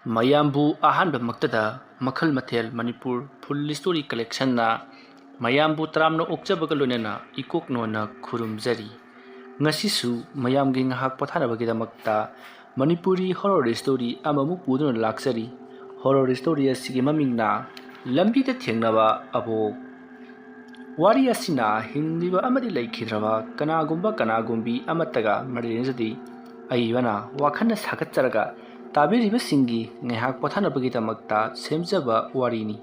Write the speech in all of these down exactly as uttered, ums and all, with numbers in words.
ꯃꯌꯥꯝꯕꯨ ꯑꯍꯥꯟꯕꯃꯛꯇꯗ ꯃꯈꯜ ꯃꯊꯦꯜ ꯃꯅꯤꯄꯨꯔ ꯐꯨꯜ ꯁ꯭ꯇꯣꯔꯤ ꯀꯂꯦꯛꯁꯟꯅ ꯃꯌꯥꯝꯕꯨ ꯇꯔꯥꯝꯅ ꯑꯣꯛꯆꯕꯒ ꯂꯣꯏꯅꯅ ꯏꯀꯣꯛ ꯅꯣꯟꯅ ꯈꯨꯔꯨꯝꯖꯔꯤ꯫ ꯉꯁꯤꯁꯨ ꯃꯌꯥꯝꯒꯤ ꯉꯥꯏꯍꯥꯛ ꯄꯣꯊꯥꯅꯕꯒꯤꯗꯃꯛꯇ ꯃꯅꯤꯄꯨꯔꯤ ꯍꯣꯔꯣꯔ ꯁ꯭ꯇꯣꯔꯤ ꯑꯃꯃꯨꯛ ꯄꯨꯗꯨꯅ ꯂꯥꯛꯆꯔꯤ꯫ ꯍꯣꯔꯣꯔ ꯁ꯭ꯇꯣꯔꯤ ꯑꯁꯤꯒꯤ ꯃꯃꯤꯡꯅ ꯂꯝꯕꯤꯗ ꯊꯦꯡꯅꯕ ꯑꯕꯣꯛ꯫ ꯋꯥꯔꯤ ꯑꯁꯤꯅ ꯍꯤꯡꯂꯤꯕ ꯑꯃꯗꯤ ꯂꯩꯈꯤꯗ꯭ꯔꯕ ꯀꯅꯥꯒꯨꯝꯕ ꯀꯅꯥꯒꯨꯝꯕꯤ ꯑꯃꯠꯇꯒ ꯃꯔꯤ ꯂꯩꯅꯖꯗꯦ꯫ ꯑꯏꯕꯅ ꯋꯥꯈꯜꯅ ꯁꯥꯒꯠꯆꯔꯒ ꯇꯥꯕꯤꯔꯤꯕꯁꯤꯡꯒꯤ ꯉꯥꯏꯍꯥꯛ ꯄꯣꯊꯥꯅꯕꯒꯤꯗꯃꯛꯇ ꯁꯦꯝꯖꯕ ꯋꯥꯔꯤꯅꯤ꯫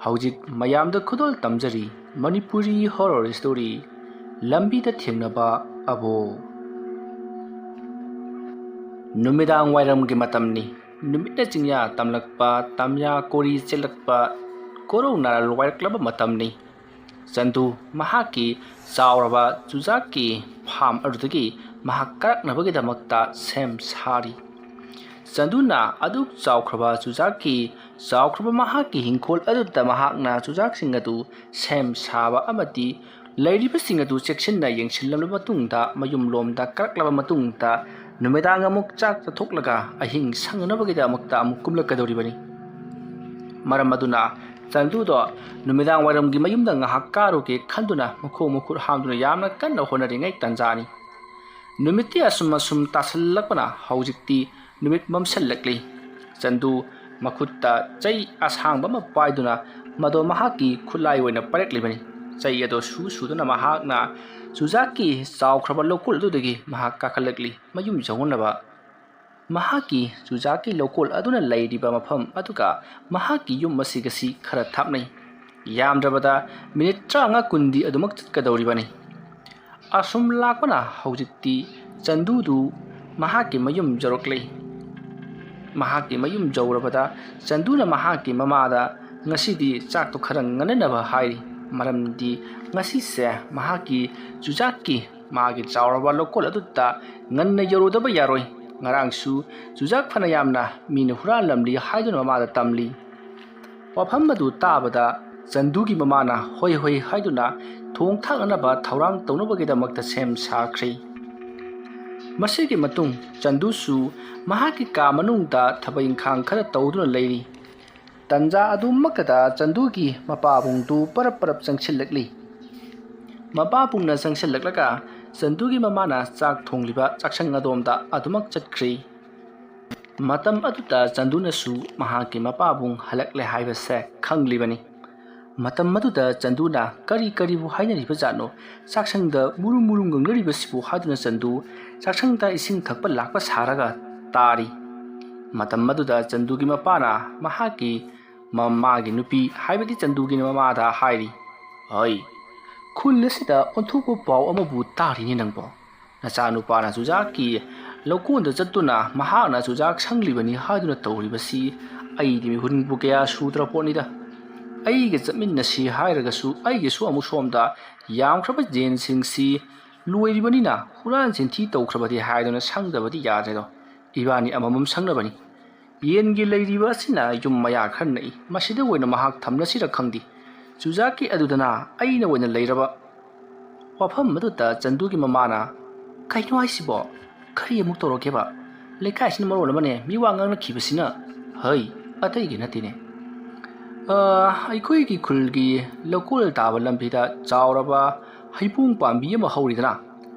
ꯍꯧꯖꯤꯛ ꯃꯌꯥꯝꯗ ꯈꯨꯗꯣꯜ ꯇꯝꯖꯔꯤ ꯃꯅꯤꯄꯨꯔꯤ ꯍꯣꯔꯣꯔ ꯁ꯭ꯇꯣꯔꯤ ꯂꯝꯕꯤꯗ ꯊꯦꯡꯅꯕ ꯑꯕꯣꯛ꯫ ꯅꯨꯃꯤꯗꯥꯡ ꯋꯥꯏꯔꯝꯒꯤ ꯃꯇꯝꯅꯤ꯫ ꯅꯨꯃꯤꯠꯅ ꯆꯤꯡꯌꯥ ꯇꯝꯂꯛꯄ, ꯇꯝꯌꯥ ꯀꯣꯔꯤ ꯆꯦꯜꯂꯛꯄ, ꯀꯣꯔꯧ ꯅꯥꯔꯜ ꯋꯥꯏꯔꯛꯂꯕ ꯃꯇꯝꯅꯤ꯫ ꯆꯟꯗꯨ ꯃꯍꯥꯛꯀꯤ ꯆꯥꯎꯔꯕ ꯆꯨꯖꯥꯛꯀꯤ ꯐꯥꯝ ꯑꯗꯨꯗꯒꯤ ꯃꯍꯥꯛ ꯀꯥꯔꯛꯅꯕꯒꯤꯗꯃꯛꯇ ꯁꯦꯝ ꯁꯥꯔꯤ꯫ ꯆꯟꯗꯨꯅ ꯑꯗꯨꯛ ꯆꯥꯎꯈ꯭ꯔꯕ ꯆꯨꯖꯥꯛꯀꯤ, ꯆꯥꯎꯈ꯭ꯔꯕ ꯃꯍꯥꯛꯀꯤ ꯍꯤꯡꯈꯣꯜ ꯑꯗꯨꯗ ꯃꯍꯥꯛꯅ ꯆꯨꯖꯥꯛꯁꯤꯡ ꯑꯗꯨ ꯁꯦꯝ ꯁꯥꯕ ꯑꯃꯗꯤ ꯂꯩꯔꯤꯕꯁꯤꯡ ꯑꯗꯨ ꯆꯦꯛꯁꯤꯟꯅ ꯌꯦꯡꯁꯤꯜꯂꯕ ꯃꯇꯨꯡꯗ ꯃꯌꯨꯝꯂꯣꯝꯗ ꯀꯥꯔꯛꯂꯕ ꯃꯇꯨꯡꯗ ꯅꯨꯃꯤꯗꯥꯡ ꯑꯃꯨꯛ ꯆꯥꯛ ꯆꯥꯊꯣꯛꯂꯒ ꯑꯍꯤꯡ ꯁꯪꯅꯅꯕꯒꯤꯗꯃꯛꯇ ꯑꯃꯨꯛ ꯀꯨꯝꯂꯛꯀꯗꯧꯔꯤꯕꯅꯤ꯫ ꯃꯔꯝ ꯑꯗꯨꯅ ꯆꯟꯗꯨꯗꯣ ꯅꯨꯃꯤꯗꯥꯡ ꯋꯥꯏꯔꯝꯒꯤ ꯃꯌꯨꯝꯗ ꯉꯥꯏꯍꯥꯛ ꯀꯥꯔꯨꯒꯦ ꯈꯟꯗꯨꯅ ꯃꯈꯣꯡ ꯃꯈꯨꯠ ꯍꯥꯝꯗꯨꯅ ꯌꯥꯝꯅ ꯀꯟꯅ ꯍꯣꯠꯅꯔꯤꯉꯩ ꯇꯥꯟꯖꯥꯅꯤ꯫ ꯅꯨꯃꯤꯠꯇꯤ ꯑꯁꯨꯝ ꯑꯁꯨꯝ ꯇꯥꯁꯜꯂꯛꯄꯅ ꯍꯧꯖꯤꯛꯇꯤ ꯅꯨꯃꯤꯠ ꯃꯝꯁꯤꯜꯂꯛꯂꯤ꯫ ꯆꯟꯗꯨ ꯃꯈꯨꯠꯇ ꯆꯩ ꯑꯁꯥꯡꯕ ꯑꯃ ꯄꯥꯏꯗꯨꯅ ꯃꯗꯣ ꯃꯍꯥꯛꯀꯤ ꯈꯨꯠꯂꯥꯏ ꯑꯣꯏꯅ ꯄꯥꯏꯔꯛꯂꯤꯕꯅꯤ꯫ ꯆꯩ ꯑꯗꯣ ꯁꯨ ꯁꯨꯗꯨꯅ ꯃꯍꯥꯛꯅ ꯆꯨꯖꯥꯛꯀꯤ ꯆꯥꯎꯈ꯭ꯔꯕ ꯂꯧꯀꯣꯜ ꯑꯗꯨꯗꯒꯤ ꯃꯍꯥꯛ ꯀꯥꯈꯠꯂꯛꯂꯤ ꯃꯌꯨꯝ ꯌꯧꯅꯅꯕ꯫ ꯃꯍꯥꯛꯀꯤ ꯆꯨꯖꯥꯛꯀꯤ ꯂꯧꯀꯣꯜ ꯑꯗꯨꯅ ꯂꯩꯔꯤꯕ ꯃꯐꯝ ꯑꯗꯨꯒ ꯃꯍꯥꯛꯀꯤ ꯌꯨꯝ ꯑꯁꯤꯒꯁꯤ ꯈꯔ ꯊꯥꯞꯅꯩ꯫ ꯌꯥꯝꯗ꯭ꯔꯕꯗ ꯃꯤꯅꯤꯠ ꯇꯔꯥꯃꯉꯥ ꯀꯨꯟꯗꯤ ꯑꯗꯨꯃꯛ ꯆꯠꯀꯗꯧꯔꯤꯕꯅꯤ꯫ ꯑꯁꯨꯝ ꯂꯥꯛꯄꯅ ꯍꯧꯖꯤꯛꯇꯤ ꯆꯟꯗꯨꯗꯨ ꯃꯍꯥꯛꯀꯤ ꯃꯌꯨꯝ ꯌꯧꯔꯛꯂꯦ꯫ ꯃꯍꯥꯛꯀꯤ ꯃꯌꯨꯝ ꯌꯧꯔꯕꯗ ꯆꯟꯗꯨꯅ ꯃꯍꯥꯛꯀꯤ ꯃꯃꯥꯗ ꯉꯁꯤꯗꯤ ꯆꯥꯛꯇꯣ ꯈꯔ ꯉꯟꯅꯅꯕ ꯍꯥꯏꯔꯤ꯫ ꯃꯔꯝꯗꯤ ꯉꯁꯤꯁꯦ ꯃꯍꯥꯛꯀꯤ ꯆꯨꯖꯥꯛꯀꯤ ꯃꯥꯒꯤ ꯆꯥꯎꯔꯕ ꯂꯧꯀꯣꯜ ꯑꯗꯨꯗ ꯉꯟꯅ ꯌꯧꯔꯨꯗꯕ ꯌꯥꯔꯣꯏ꯫ ꯉꯔꯥꯡꯁꯨ ꯆꯨꯖꯥꯛ ꯐꯅ ꯌꯥꯝꯅ ꯃꯤꯅ ꯍꯨꯔꯥꯜꯂꯝꯂꯤ ꯍꯥꯏꯗꯨꯅ ꯃꯃꯥꯗ ꯇꯝꯂꯤ꯫ ꯋꯥꯐꯝ ꯑꯗꯨ ꯇꯥꯕꯗ ꯆꯟꯗꯨꯒꯤ ꯃꯃꯥꯅ ꯍꯣꯏ ꯍꯣꯏ ꯍꯥꯏꯗꯨꯅ ꯊꯣꯡ ꯊꯥꯛꯅꯅꯕ ꯊꯧꯔꯥꯡ ꯇꯧꯅꯕꯒꯤꯗꯃꯛꯇ ꯁꯦꯝ ꯁꯥꯈ꯭ꯔꯦ꯫ ꯃꯁꯤꯒꯤ ꯃꯇꯨꯡ ꯆꯟꯗꯨꯁꯨ ꯃꯍꯥꯛꯀꯤ ꯀꯥ ꯃꯅꯨꯡꯗ ꯊꯕꯛ ꯏꯪꯈꯥꯡ ꯈꯔ ꯇꯧꯗꯨꯅ ꯂꯩꯔꯤ꯫ ꯇꯟꯖꯥ ꯑꯗꯨꯃꯛꯇꯗ ꯆꯟꯗꯨꯒꯤ ꯃꯄꯥꯕꯨꯡꯗꯨ ꯄꯔꯞ ꯄꯔꯞ ꯆꯪꯁꯤꯜꯂꯛꯂꯤ꯫ ꯃꯄꯥꯕꯨꯡꯅ ꯆꯪꯁꯤꯜꯂꯛꯂꯒ ꯆꯟꯗꯨꯒꯤ ꯃꯃꯥꯅ ꯆꯥꯛ ꯊꯣꯡꯂꯤꯕ ꯆꯥꯛꯁꯪ ꯑꯗꯣꯝꯗ ꯑꯗꯨꯃꯛ ꯆꯠꯈ꯭ꯔꯤ꯫ ꯃꯇꯝ ꯑꯗꯨꯗ ꯆꯟꯗꯨꯅꯁꯨ ꯃꯍꯥꯛꯀꯤ ꯃꯄꯥꯕꯨꯡ ꯍꯜꯂꯛꯂꯦ ꯍꯥꯏꯕꯁꯦ ꯈꯪꯂꯤꯕꯅꯤ꯫ ꯃꯇꯝ ꯑꯗꯨꯗ ꯆꯟꯗꯨꯅ ꯀꯔꯤ ꯀꯔꯤꯕꯨ ꯍꯥꯏꯅꯔꯤꯕꯖꯥꯠꯅꯣ, ꯆꯥꯛꯁꯪꯗ ꯃꯨꯔꯨꯝ ꯃꯨꯔꯨꯝ ꯉꯪꯅꯔꯤꯕꯁꯤꯕꯨ ꯍꯥꯏꯗꯨꯅ ꯆꯟꯗꯨ ꯆꯥꯛꯁꯪꯗ ꯏꯁꯤꯡ ꯊꯛꯄ ꯂꯥꯛꯄ ꯁꯥꯔꯒ ꯇꯥꯔꯤ꯫ ꯃꯇꯝ ꯑꯗꯨꯗ ꯆꯟꯗꯨꯒꯤ ꯃꯄꯥꯅ ꯃꯍꯥꯛꯀꯤ ꯃꯃꯥꯒꯤ ꯅꯨꯄꯤ, ꯍꯥꯏꯕꯗꯤ ꯆꯟꯗꯨꯒꯤ ꯃꯃꯥꯗ ꯍꯥꯏꯔꯤ, "ꯍꯩ, ꯈꯨꯜ ꯑꯁꯤꯗ ꯑꯣꯟꯊꯣꯛꯄ ꯄꯥꯎ ꯑꯃꯕꯨ ꯇꯥꯔꯤꯅꯦ ꯅꯪꯕꯣ꯫ ꯅꯆꯥꯅꯨꯄꯥꯅ ꯆꯨꯖꯥꯛꯀꯤ ꯂꯧꯀꯣꯟꯗ ꯆꯠꯇꯨꯅ ꯃꯍꯥꯛꯅ ꯆꯨꯖꯥꯛ ꯁꯪꯂꯤꯕꯅꯤ ꯍꯥꯏꯗꯨꯅ ꯇꯧꯔꯤꯕꯁꯤ ꯑꯩꯗꯤ ꯃꯤꯍꯨꯟꯕꯨ ꯀꯌꯥ ꯁꯨꯗ꯭ꯔ ꯄꯣꯠꯅꯤꯗ꯫ ꯑꯩꯒ ꯆꯠꯃꯤꯟꯅꯁꯤ ꯍꯥꯏꯔꯒꯁꯨ ꯑꯩꯒꯤꯁꯨ ꯑꯃꯨꯛ ꯁꯣꯝꯗ ꯌꯥꯝꯈ꯭ꯔꯕ ꯌꯦꯟꯁꯤꯡꯁꯤ ꯂꯣꯏꯔꯤꯕꯅꯤꯅ ꯍꯨꯔꯥꯟ ꯆꯤꯟꯊꯤ ꯇꯧꯈ꯭ꯔꯕꯗꯤ ꯍꯥꯏꯗꯨꯅ ꯁꯪꯗꯕꯗꯤ ꯌꯥꯗ꯭ꯔꯦꯗꯣ꯫ ꯏꯕꯥꯅꯤ ꯑꯃꯃꯝ ꯁꯪꯅꯕꯅꯤ꯫ ꯌꯦꯟꯒꯤ ꯂꯩꯔꯤꯕ ꯑꯁꯤꯅ ꯌꯨꯝ ꯃꯌꯥ ꯈꯔ ꯅꯛꯏ, ꯃꯁꯤꯗ ꯑꯣꯏꯅ ꯃꯍꯥꯛ ꯊꯝꯂꯁꯤꯔ ꯈꯪꯗꯦ꯫ ꯆꯨꯖꯥꯛꯀꯤ ꯑꯗꯨꯗꯅ ꯑꯩꯅ ꯑꯣꯏꯅ ꯂꯩꯔꯕ"꯫ ꯋꯥꯐꯝ ꯑꯗꯨꯗ ꯆꯟꯗꯨꯒꯤ ꯃꯃꯥꯅ, "ꯀꯩꯅꯣ ꯍꯥꯏꯁꯤꯕꯣ? ꯀꯔꯤ ꯑꯃꯨꯛ ꯇꯧꯔꯒꯦꯕ? ꯂꯩꯀꯥꯏꯁꯤꯅ ꯃꯔꯣꯜ ꯑꯃꯅꯦ ꯃꯤꯋꯥ ꯉꯥꯡꯅꯈꯤꯕꯁꯤꯅ"꯫ "ꯍꯩ, ꯑꯇꯩꯒꯤ ꯅꯠꯇꯦꯅꯦ꯫ ꯑ, ꯑꯩꯈꯣꯏꯒꯤ ꯈꯨꯜꯒꯤ ꯂꯧꯀꯣꯜ ꯇꯥꯕ ꯂꯝꯕꯤꯗ ꯆꯥꯎꯔꯕ ꯍꯩꯕꯣꯡ ꯄꯥꯝꯕꯤ ꯑꯃ ꯍꯧꯔꯤꯗꯅ,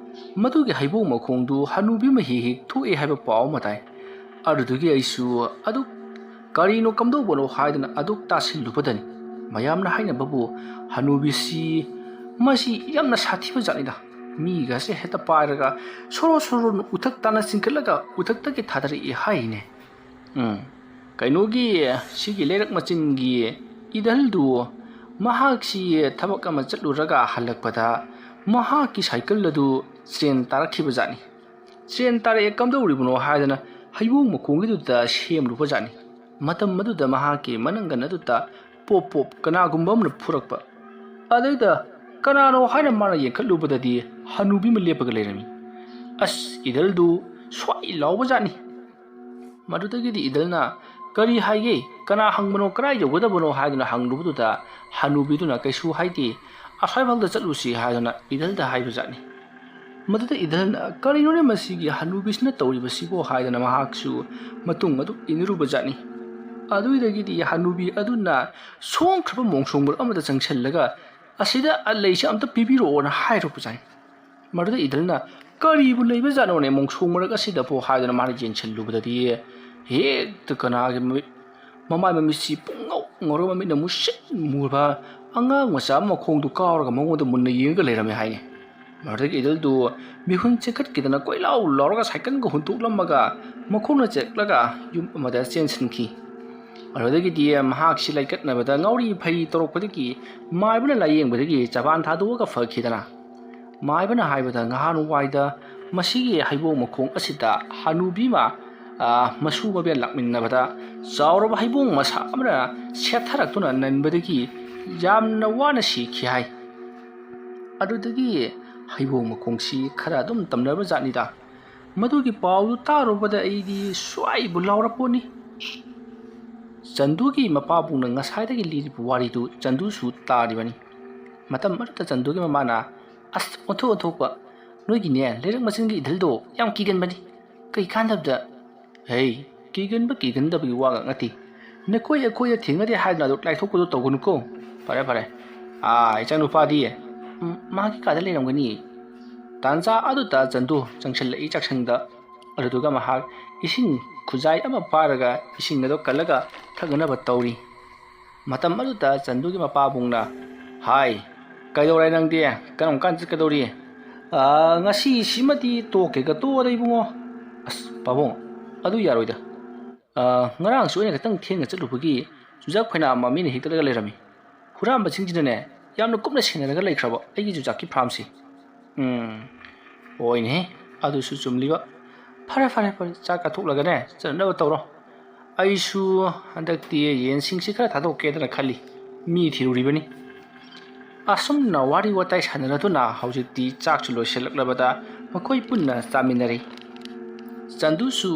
ꯃꯗꯨꯒꯤ ꯍꯩꯕꯣꯡ ꯃꯈꯣꯡꯗꯨ ꯍꯅꯨꯕꯤ ꯑꯃ ꯍꯦꯛ ꯍꯦꯛ ꯊꯣꯛꯑꯦ ꯍꯥꯏꯕ ꯄꯥꯎ ꯑꯃ ꯇꯥꯏ꯫ ꯑꯗꯨꯗꯨꯒꯤ ꯑꯩꯁꯨ ꯑꯗꯨ ꯀꯔꯤꯅꯣ ꯀꯝꯗꯧꯕꯅꯣ ꯍꯥꯏꯗꯨꯅ ꯑꯗꯨꯛ ꯇꯥꯁꯤꯜꯂꯨꯕꯗꯅꯤ꯫ ꯃꯌꯥꯝꯅ ꯍꯥꯏꯅꯕꯕꯨ ꯍꯅꯨꯕꯤꯁꯤ ꯃꯁꯤ ꯌꯥꯝꯅ ꯁꯥꯊꯤꯕ ꯖꯥꯠꯅꯤꯗ꯫ ꯃꯤꯒꯁꯦ ꯍꯦꯛꯇ ꯄꯥꯏꯔꯒ ꯁꯣꯔꯣ ꯁꯣꯔꯣꯅ ꯎꯊꯛ ꯇꯥꯅ ꯆꯤꯡꯈꯠꯂꯒ ꯎꯊꯛꯇꯒꯤ ꯊꯥꯗꯔꯛꯏ ꯍꯥꯏꯔꯤꯅꯦ꯫ ꯎꯝ, ꯀꯩꯅꯣꯒꯤ, ꯁꯤꯒꯤ ꯂꯩꯔꯛ ꯃꯆꯤꯟꯒꯤ ꯏꯗꯜꯗꯨ ꯃꯍꯥꯛꯁꯤ ꯊꯕꯛ ꯑꯃ ꯆꯠꯂꯨꯔꯒ ꯍꯜꯂꯛꯄꯗ ꯃꯍꯥꯛꯀꯤ ꯁꯥꯏꯀꯜ ꯑꯗꯨ ꯆꯦꯟ ꯇꯥꯔꯛꯈꯤꯕ ꯖꯥꯠꯅꯤ꯫ ꯆꯦꯟ ꯇꯥꯔꯛꯑꯦ, ꯀꯝꯗꯧꯔꯤꯕꯅꯣ ꯍꯥꯏꯗꯅ ꯍꯩꯕꯣꯡ ꯃꯈꯣꯡꯒꯤꯗꯨꯗ ꯁꯦꯝꯂꯨꯕ ꯖꯥꯠꯅꯤ꯫ ꯃꯇꯝ ꯑꯗꯨꯗ ꯃꯍꯥꯛꯀꯤ ꯃꯅꯪꯒꯟ ꯑꯗꯨꯗ ꯄꯣꯞ ꯄꯣꯞ ꯀꯅꯥꯒꯨꯝꯕ ꯑꯃꯅ ꯐꯨꯔꯛꯄ꯫ ꯑꯗꯩꯗ ꯀꯅꯥꯅꯣ ꯍꯥꯏꯅ ꯃꯥꯅ ꯌꯦꯡꯈꯠꯂꯨꯕꯗꯗꯤ ꯍꯅꯨꯕꯤ ꯑꯃ ꯂꯦꯞꯄꯒ ꯂꯩꯔꯝꯃꯤ꯫ ꯑꯁ, ꯏꯗꯜꯗꯨ ꯁ꯭ꯋꯥꯏ ꯂꯥꯎꯕ ꯖꯥꯠꯅꯤ꯫ ꯃꯗꯨꯗꯒꯤꯗꯤ ꯏꯗꯜꯅ, "ꯀꯔꯤ ꯍꯥꯏꯒꯦ? ꯀꯅꯥ ꯍꯪꯕꯅꯣ? ꯀꯗꯥꯏ ꯌꯧꯒꯗꯕꯅꯣ?" ꯍꯥꯏꯗꯨꯅ ꯍꯪꯂꯨꯕꯗꯨꯗ ꯍꯅꯨꯕꯤꯗꯨꯅ ꯀꯩꯁꯨ ꯍꯥꯏꯗꯦ, "ꯑꯁ꯭ꯋꯥꯏꯐꯥꯎꯗ ꯆꯠꯂꯨꯁꯤ" ꯍꯥꯏꯗꯨꯅ ꯏꯗꯜꯗ ꯍꯥꯏꯕ ꯖꯥꯠꯅꯤ꯫ ꯃꯗꯨꯗ ꯏꯗꯜꯅ, "ꯀꯔꯤꯅꯣꯅꯦ ꯃꯁꯤꯒꯤ ꯍꯅꯨꯕꯤꯁꯤꯅ ꯇꯧꯔꯤꯕꯁꯤꯕꯣ?" ꯍꯥꯏꯗꯅ ꯃꯍꯥꯛꯁꯨ ꯃꯇꯨꯡ ꯑꯗꯨ ꯏꯟꯅꯔꯨꯕꯖꯥꯠꯅꯤ꯫ ꯑꯗꯨꯗꯒꯤꯗꯤ ꯍꯅꯨꯕꯤ ꯑꯗꯨꯅ ꯁꯣꯡꯈ꯭ꯔꯕ ꯃꯣꯡꯁꯣꯡ ꯃꯔꯛ ꯑꯃꯗ ꯆꯪꯁꯤꯜꯂꯒ, "ꯑꯁꯤꯗ ꯂꯩꯁꯦ ꯑꯝꯇ ꯄꯤꯕꯤꯔꯛꯑꯣꯅ" ꯍꯥꯏꯔꯨꯕꯖꯥꯠꯅꯤ꯫ ꯃꯗꯨꯗ ꯏꯗꯜꯅ, "ꯀꯔꯤꯕꯨ ꯂꯩꯕꯖꯥꯠꯅꯣꯅꯦ ꯃꯣꯡꯁꯣꯡ ꯃꯔꯛ ꯑꯁꯤꯗꯕꯣ?" ꯍꯥꯏꯗꯨꯅ ꯃꯥꯅ ꯌꯦꯡꯁꯤꯜꯂꯨꯕꯗꯗꯤ, ꯍꯦꯛꯇ ꯀꯅꯥꯒꯤ ꯃꯃꯤꯠ, ꯃꯃꯥꯏ ꯃꯃꯤꯠꯁꯤ ꯄꯨꯡꯉꯧ ꯉꯧꯔꯒ ꯃꯃꯤꯠꯅ ꯃꯨꯁꯤꯟ ꯃꯨꯔꯕ ꯑꯉꯥꯡ ꯃꯆꯥ ꯑꯃ ꯃꯈꯣꯡꯗꯨ ꯀꯥꯎꯔꯒ ꯃꯉꯣꯟꯗ ꯃꯨꯟꯅ ꯌꯦꯡꯉꯒ ꯂꯩꯔꯝꯃꯦ ꯍꯥꯏꯅꯤ꯫ ꯃꯗꯨꯗꯒꯤ ꯏꯗꯜꯗꯨ ꯃꯤꯍꯨꯟ ꯆꯦꯟꯈꯠꯈꯤꯗꯅ ꯀꯣꯏꯂꯥꯎ ꯂꯥꯎꯔꯒ ꯁꯥꯏꯀꯜꯒ ꯍꯨꯟꯇꯣꯛꯂꯝꯃꯒ ꯃꯈꯣꯡꯅ ꯆꯦꯛꯂꯒ ꯌꯨꯝ ꯑꯃꯗ ꯆꯦꯟꯁꯤꯟꯈꯤ꯫ ꯑꯗꯨꯗꯒꯤꯗꯤ ꯃꯍꯥꯛꯁꯤ ꯂꯩꯀꯠꯅꯕꯗ ꯉꯥꯎꯔꯤ ꯐꯩꯔꯤ ꯇꯧꯔꯛꯄꯗꯒꯤ ꯃꯥꯏꯕꯅ ꯂꯥꯌꯦꯡꯕꯗꯒꯤ ꯆꯕꯥꯟ ꯊꯥꯗꯣꯛꯑꯒ ꯐꯈꯤꯗꯅ, ꯃꯥꯏꯕꯅ ꯍꯥꯏꯕꯗ ꯉꯍꯥꯟꯋꯥꯏꯗ ꯃꯁꯤꯒꯤ ꯍꯩꯕꯣꯡ ꯃꯈꯣꯡ ꯑꯁꯤꯗ ꯍꯅꯨꯕꯤ ꯑꯃ, ꯑ, ꯃꯁꯨ ꯃꯕꯦꯟ ꯂꯥꯛꯃꯤꯟꯅꯕꯗ ꯆꯥꯎꯔꯕ ꯍꯩꯕꯣꯡ ꯃꯁꯥ ꯑꯃꯅ ꯁꯦꯠꯊꯔꯛꯇꯨꯅ ꯅꯟꯕꯗꯒꯤ ꯌꯥꯝꯅ ꯋꯥꯅ ꯁꯤꯈꯤ ꯍꯥꯏ꯫ ꯑꯗꯨꯗꯒꯤ ꯍꯩꯕꯣꯡ ꯃꯈꯣꯡꯁꯤ ꯈꯔ ꯑꯗꯨꯝ ꯇꯝꯅꯕ ꯖꯥꯠꯅꯤꯗ꯫ ꯃꯗꯨꯒꯤ ꯄꯥꯎꯗꯨ ꯇꯥꯔꯨꯕꯗ ꯑꯩꯗꯤ ꯁ꯭ꯋꯥꯏꯕꯨ ꯂꯥꯎꯔꯄꯣꯠꯅꯤ꯫ ꯆꯟꯗꯨꯒꯤ ꯃꯄꯥꯕꯨꯡꯅ ꯉꯁꯥꯏꯗꯒꯤ ꯂꯤꯔꯤꯕ ꯋꯥꯔꯤꯗꯨ ꯆꯟꯗꯨꯁꯨ ꯇꯥꯔꯤꯕꯅꯤ꯫ ꯃꯇꯝ ꯑꯗꯨꯗ ꯆꯟꯗꯨꯒꯤ ꯃꯃꯥꯅ, "ꯑꯁ, ꯑꯣꯟꯊꯣꯛ ꯑꯣꯟꯊꯣꯛꯄ, ꯅꯣꯏꯒꯤꯅꯦ ꯂꯩꯔꯛ ꯃꯆꯤꯟꯒꯤ ꯏꯗꯜꯗꯣ ꯌꯥꯝ ꯀꯤꯒꯟꯕꯅꯤ꯫ ꯀꯩ ꯀꯥꯟꯗꯕꯗ?" "ꯍꯩ, ꯀꯤꯒꯟꯕ ꯀꯤꯒꯟꯗꯕꯒꯤ ꯋꯥ ꯉꯥꯛ ꯅꯠꯇꯦ꯫ ꯅꯈꯣꯏ ꯑꯩꯈꯣꯏꯗ ꯊꯦꯡꯅꯗꯦ ꯍꯥꯏꯗꯨꯅ ꯑꯗꯨ ꯂꯥꯏꯊꯣꯛꯄꯗꯣ ꯇꯧꯒꯅꯨꯀꯣ꯫ ꯐꯔꯦ, ꯐꯔꯦ꯫ ꯑꯥ, ꯏꯆꯥꯅꯨꯄꯥꯗꯤ?" "ꯎꯝ, ꯃꯥꯒꯤ ꯀꯥꯗ ꯂꯩꯔꯝꯒꯅꯤ꯫ ꯇꯥꯟꯖꯥ ꯑꯗꯨꯗ ꯆꯟꯗꯨ ꯆꯪꯁꯤꯜꯂꯛꯏ ꯆꯥꯛꯁꯪꯗ꯫ ꯑꯗꯨꯗꯨꯒ ꯃꯍꯥꯛ ꯏꯁꯤꯡ ꯈꯨꯖꯥꯏ ꯑꯃ ꯄꯥꯏꯔꯒ ꯏꯁꯤꯡ ꯑꯗꯨ ꯀꯜꯂꯒ ꯊꯛꯅꯅꯕ ꯇꯧꯔꯤ꯫ ꯃꯇꯝ ꯑꯗꯨꯗ ꯆꯟꯗꯨꯒꯤ ꯃꯄꯥꯕꯨꯡꯅ, "ꯍꯥꯏ, ꯀꯩꯗꯧꯔꯦ ꯅꯪꯗꯤ? ꯀꯔꯝ ꯀꯥꯟ ꯆꯠꯀꯗꯧꯔꯤ?" "ꯑꯥ, ꯉꯁꯤꯁꯤꯃꯗꯤ ꯇꯣꯛꯀꯦꯒ ꯇꯣꯛꯑꯣꯗ ꯏꯕꯨꯡꯉꯣ꯫" "ꯑꯁ, ꯄꯥꯕꯨꯡ, ꯑꯗꯨ ꯌꯥꯔꯣꯏꯗ꯫ ꯑꯥ, ꯉꯔꯥꯡꯁꯨ ꯑꯩꯅ ꯈꯤꯇꯪ ꯊꯦꯡꯅ ꯆꯠꯂꯨꯕꯒꯤ ꯆꯨꯖꯥꯛ ꯐꯩꯅꯥꯝ ꯑꯃ ꯃꯤꯅ ꯍꯦꯛꯇꯠꯂꯒ ꯂꯩꯔꯝꯃꯤ꯫ ꯍꯨꯔꯥꯟꯕꯁꯤꯡꯁꯤꯅꯅꯦ, ꯌꯥꯝꯅ ꯀꯨꯞꯅ ꯁꯦꯟꯅꯔꯒ ꯂꯩꯈ꯭ꯔꯕ ꯑꯩꯒꯤ ꯆꯨꯖꯥꯛꯀꯤ ꯐꯥꯔꯝꯁꯤ꯫" "ꯎꯝ, ꯍꯣꯏꯅꯦ, ꯑꯗꯨꯁꯨ ꯆꯨꯝꯂꯤꯕ꯫ ꯐꯔꯦ, ꯐꯔꯦ, ꯐꯔꯦ, ꯆꯥꯛ ꯀꯥꯊꯣꯛꯂꯒꯅꯦ, ꯆꯠꯅꯕ ꯇꯧꯔꯣ꯫ ꯑꯩꯁꯨ ꯍꯟꯗꯛꯇꯤ ꯌꯦꯟꯁꯤꯡꯁꯤ ꯈꯔ ꯊꯥꯗꯣꯛꯀꯦꯗꯅ ꯈꯜꯂꯤ꯫ ꯃꯤ ꯊꯤꯔꯨꯔꯤꯕꯅꯤ꯫" ꯑꯁꯨꯝꯅ ꯋꯥꯔꯤ ꯋꯥꯇꯥꯏ ꯁꯥꯟꯅꯔꯗꯨꯅ ꯍꯧꯖꯤꯛꯇꯤ ꯆꯥꯛꯁꯨ ꯂꯣꯏꯁꯤꯜꯂꯛꯂꯕꯗ ꯃꯈꯣꯏ ꯄꯨꯟꯅ ꯆꯥꯃꯤꯟꯅꯔꯤ꯫ ꯆꯟꯗꯨꯁꯨ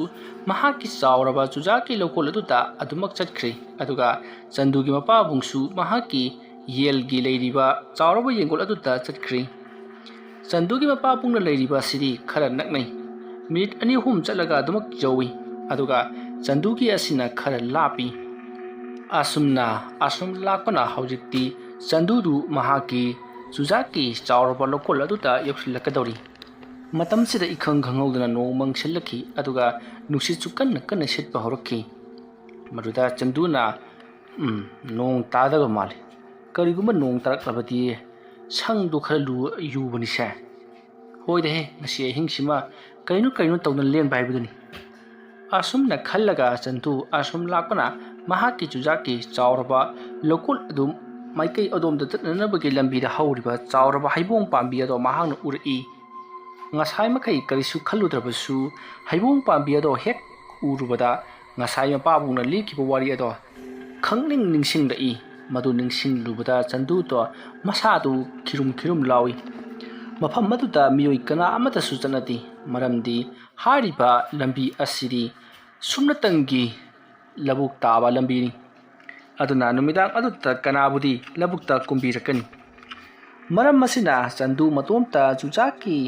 ꯃꯍꯥꯛꯀꯤ ꯆꯥꯎꯔꯕ ꯆꯨꯖꯥꯛꯀꯤ ꯂꯧꯀꯣꯜ ꯑꯗꯨꯗ ꯑꯗꯨꯃꯛ ꯆꯠꯈ꯭ꯔꯦ, ꯑꯗꯨꯒ ꯆꯟꯗꯨꯒꯤ ꯃꯄꯥꯕꯨꯡꯁꯨ ꯃꯍꯥꯛꯀꯤ ꯌꯦꯜꯒꯤ ꯂꯩꯔꯤꯕ ꯆꯥꯎꯔꯕ ꯌꯦꯡꯒꯣꯜ ꯑꯗꯨꯗ ꯆꯠꯈ꯭ꯔꯦ꯫ ꯆꯟꯗꯨꯒꯤ ꯃꯄꯥꯕꯨꯡꯅ ꯂꯩꯔꯤꯕ ꯑꯁꯤꯗꯤ ꯈꯔ ꯅꯛꯅꯩ꯫ ꯃꯤꯅꯤꯠ ꯑꯅꯤ ꯑꯍꯨꯝ ꯆꯠꯂꯒ ꯑꯗꯨꯃꯛ ꯌꯧꯏ꯫ ꯑꯗꯨꯒ ꯆꯟꯗꯨꯒꯤ ꯑꯁꯤꯅ ꯈꯔ ꯂꯥꯞꯄꯤ꯫ ꯑꯁꯨꯝꯅ ꯑꯁꯨꯝ ꯂꯥꯛꯄꯅ ꯍꯧꯖꯤꯛꯇꯤ ꯆꯟꯗꯨꯗꯨ ꯃꯍꯥꯛꯀꯤ ꯆꯨꯖꯥꯛꯀꯤ ꯆꯥꯎꯔꯕ ꯂꯧꯀꯣꯜ ꯑꯗꯨꯗ ꯌꯧꯁꯤꯜꯂꯛꯀꯗꯧꯔꯤ꯫ ꯃꯇꯝꯁꯤꯗ ꯏꯈꯪ ꯈꯪꯍꯧꯗꯅ ꯅꯣꯡ ꯃꯪꯁꯤꯜꯂꯛꯈꯤ, ꯑꯗꯨꯒ ꯅꯨꯡꯁꯤꯠꯁꯨ ꯀꯟꯅ ꯀꯟꯅ ꯁꯤꯠꯄ ꯍꯧꯔꯛꯈꯤ꯫ ꯃꯗꯨꯗ ꯆꯟꯗꯨꯅ, "ꯎꯝ, ꯅꯣꯡ ꯇꯥꯗꯕ ꯃꯥꯜꯂꯤ꯫ ꯀꯔꯤꯒꯨꯝꯕ ꯅꯣꯡ ꯇꯥꯔꯛꯂꯕꯗꯤ ꯁꯪꯗꯨ ꯈꯔ ꯂꯨ-, ꯌꯨꯕꯅꯤꯁꯦ꯫ ꯍꯣꯏꯗꯍꯦ, ꯉꯁꯤ ꯑꯍꯤꯡꯁꯤꯃ ꯀꯔꯤꯅꯣ ꯀꯔꯤꯅꯣ ꯇꯧꯗꯅ ꯂꯦꯟꯕ ꯍꯥꯏꯕꯗꯨꯅꯤ"꯫ ꯑꯁꯨꯝꯅ ꯈꯜꯂꯒ ꯆꯟꯗꯨ ꯑꯁꯨꯝ ꯂꯥꯛꯄꯅ ꯃꯍꯥꯛꯀꯤ ꯆꯨꯖꯥꯛꯀꯤ ꯆꯥꯎꯔꯕ ꯂꯧꯀꯣꯜ ꯑꯗꯨ ꯃꯥꯏꯀꯩ ꯑꯗꯣꯝꯗ ꯆꯠꯅꯅꯕꯒꯤ ꯂꯝꯕꯤꯗ ꯍꯧꯔꯤꯕ ꯆꯥꯎꯔꯕ ꯍꯩꯕꯣꯡ ꯄꯥꯝꯕꯤ ꯑꯗꯣ ꯃꯍꯥꯛꯅ ꯎꯔꯛꯏ꯫ ꯉꯁꯥꯏ ꯃꯈꯩ ꯀꯔꯤꯁꯨ ꯈꯜꯂꯨꯗ꯭ꯔꯕꯁꯨ ꯍꯩꯕꯣꯡ ꯄꯥꯝꯕꯤ ꯑꯗꯣ ꯍꯦꯛ ꯎꯔꯨꯕꯗ ꯉꯁꯥꯏ ꯃꯄꯥꯕꯨꯡꯅ ꯂꯤꯈꯤꯕ ꯋꯥꯔꯤ ꯑꯗꯣ ꯈꯪꯅꯤꯡ ꯅꯤꯡꯁꯤꯡꯂꯛꯏ꯫ ꯃꯗꯨ ꯅꯤꯡꯁꯤꯡꯂꯨꯕꯗ ꯆꯟꯗꯨꯗꯣ ꯃꯁꯥꯗꯨ ꯈꯤꯔꯨꯝ ꯈꯤꯔꯨꯝ ꯂꯥꯎꯏ꯫ ꯃꯐꯝ ꯑꯗꯨꯗ ꯃꯤꯑꯣꯏ ꯀꯅꯥ ꯑꯃꯠꯇꯁꯨ ꯆꯠꯅꯗꯦ, ꯃꯔꯝꯗꯤ ꯍꯥꯏꯔꯤꯕ ꯂꯝꯕꯤ ꯑꯁꯤꯗꯤ ꯁꯨꯞꯅꯇꯪꯒꯤ ꯂꯧꯕꯨꯛ ꯇꯥꯕ ꯂꯝꯕꯤꯅꯤ꯫ ꯑꯗꯨꯅ ꯅꯨꯃꯤꯗꯥꯡ ꯑꯗꯨꯗ ꯀꯅꯥꯕꯨꯗꯤ ꯂꯧꯕꯨꯛꯇ ꯀꯨꯝꯕꯤꯔꯛꯀꯅꯤ? ꯃꯔꯝ ꯑꯁꯤꯅ ꯆꯟꯗꯨ ꯃꯇꯣꯝꯇ ꯆꯨꯖꯥꯛꯀꯤ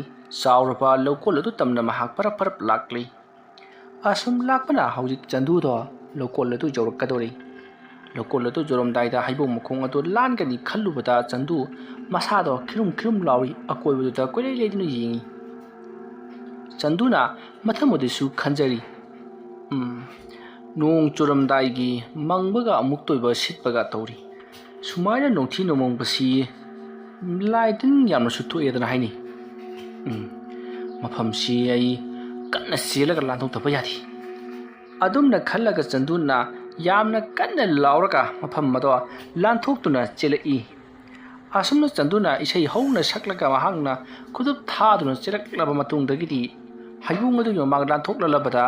ꯆꯥꯎꯔꯕ ꯂꯧꯀꯣꯜ ꯑꯗꯨ ꯇꯝꯅ ꯃꯍꯥꯛ ꯐꯔꯞ ꯐꯔꯞ ꯂꯥꯛꯂꯤ꯫ ꯑꯁꯨꯝ ꯂꯥꯛꯄꯅ ꯍꯧꯖꯤꯛ ꯆꯟꯗꯨꯗꯣ ꯂꯧꯀꯣꯜ ꯑꯗꯨ ꯌꯧꯔꯛꯀꯗꯧꯔꯤ꯫ ꯂꯧꯀꯣꯜ ꯑꯗꯨ ꯌꯧꯔꯝꯗꯥꯏꯗ ꯍꯩꯕꯣꯡ ꯃꯈꯣꯡ ꯑꯗꯨ ꯂꯥꯟꯒꯅꯤ ꯈꯜꯂꯨꯕꯗ ꯆꯟꯗꯨ ꯃꯁꯥꯗꯣ ꯈꯤꯔꯨꯝ ꯈꯤꯔꯨꯝ ꯂꯥꯎꯔꯤ, ꯑꯀꯣꯏꯕꯗꯨꯗ ꯀꯣꯏꯂꯩ ꯂꯩꯗꯨꯅ ꯌꯦꯡꯏ꯫ ꯆꯟꯗꯨꯅ ꯃꯊꯪ ꯑꯗꯨꯁꯨ ꯈꯟꯖꯔꯤ, "ꯎꯝ, ꯅꯣꯡ ꯆꯨꯔꯝꯗꯥꯏꯒꯤ ꯃꯪꯕꯒ ꯑꯃꯨꯛꯇ ꯑꯣꯏꯕ ꯁꯤꯠꯄꯒ ꯇꯧꯔꯤ꯫ ꯁꯨꯃꯥꯏꯅ ꯅꯣꯡꯊꯤ ꯅꯣꯡꯃꯪꯕꯁꯤ ꯂꯥꯏ ꯇꯤꯟ ꯌꯥꯝꯅꯁꯨ ꯊꯣꯛꯑꯦꯗꯅ ꯍꯥꯏꯅꯩ꯫ ꯎꯝ, ꯃꯐꯝꯁꯤ ꯑꯩ ꯀꯟꯅ ꯆꯦꯜꯂꯒ ꯂꯥꯟꯊꯣꯛꯇꯕ ꯌꯥꯗꯦ"꯫ ꯑꯗꯨꯝꯅ ꯈꯜꯂꯒ ꯆꯟꯗꯨꯅ ꯌꯥꯝꯅ ꯀꯟꯅ ꯂꯥꯎꯔꯒ ꯃꯐꯝ ꯑꯗꯣ ꯂꯥꯟꯊꯣꯛꯇꯨꯅ ꯆꯦꯜꯂꯛꯏ꯫ ꯑꯁꯨꯝꯅ ꯆꯟꯗꯨꯅ ꯏꯁꯩ ꯍꯧꯅ ꯁꯛꯂꯒ ꯃꯍꯥꯛꯅ ꯈꯨꯗꯨꯞ ꯊꯥꯗꯨꯅ ꯆꯦꯜꯂꯛꯂꯕ ꯃꯇꯨꯡꯗꯒꯤꯗꯤ ꯍꯩꯕꯣꯡ ꯑꯗꯨꯒꯤ ꯃꯃꯥꯡ ꯂꯥꯟꯊꯣꯛꯂꯂꯕꯗ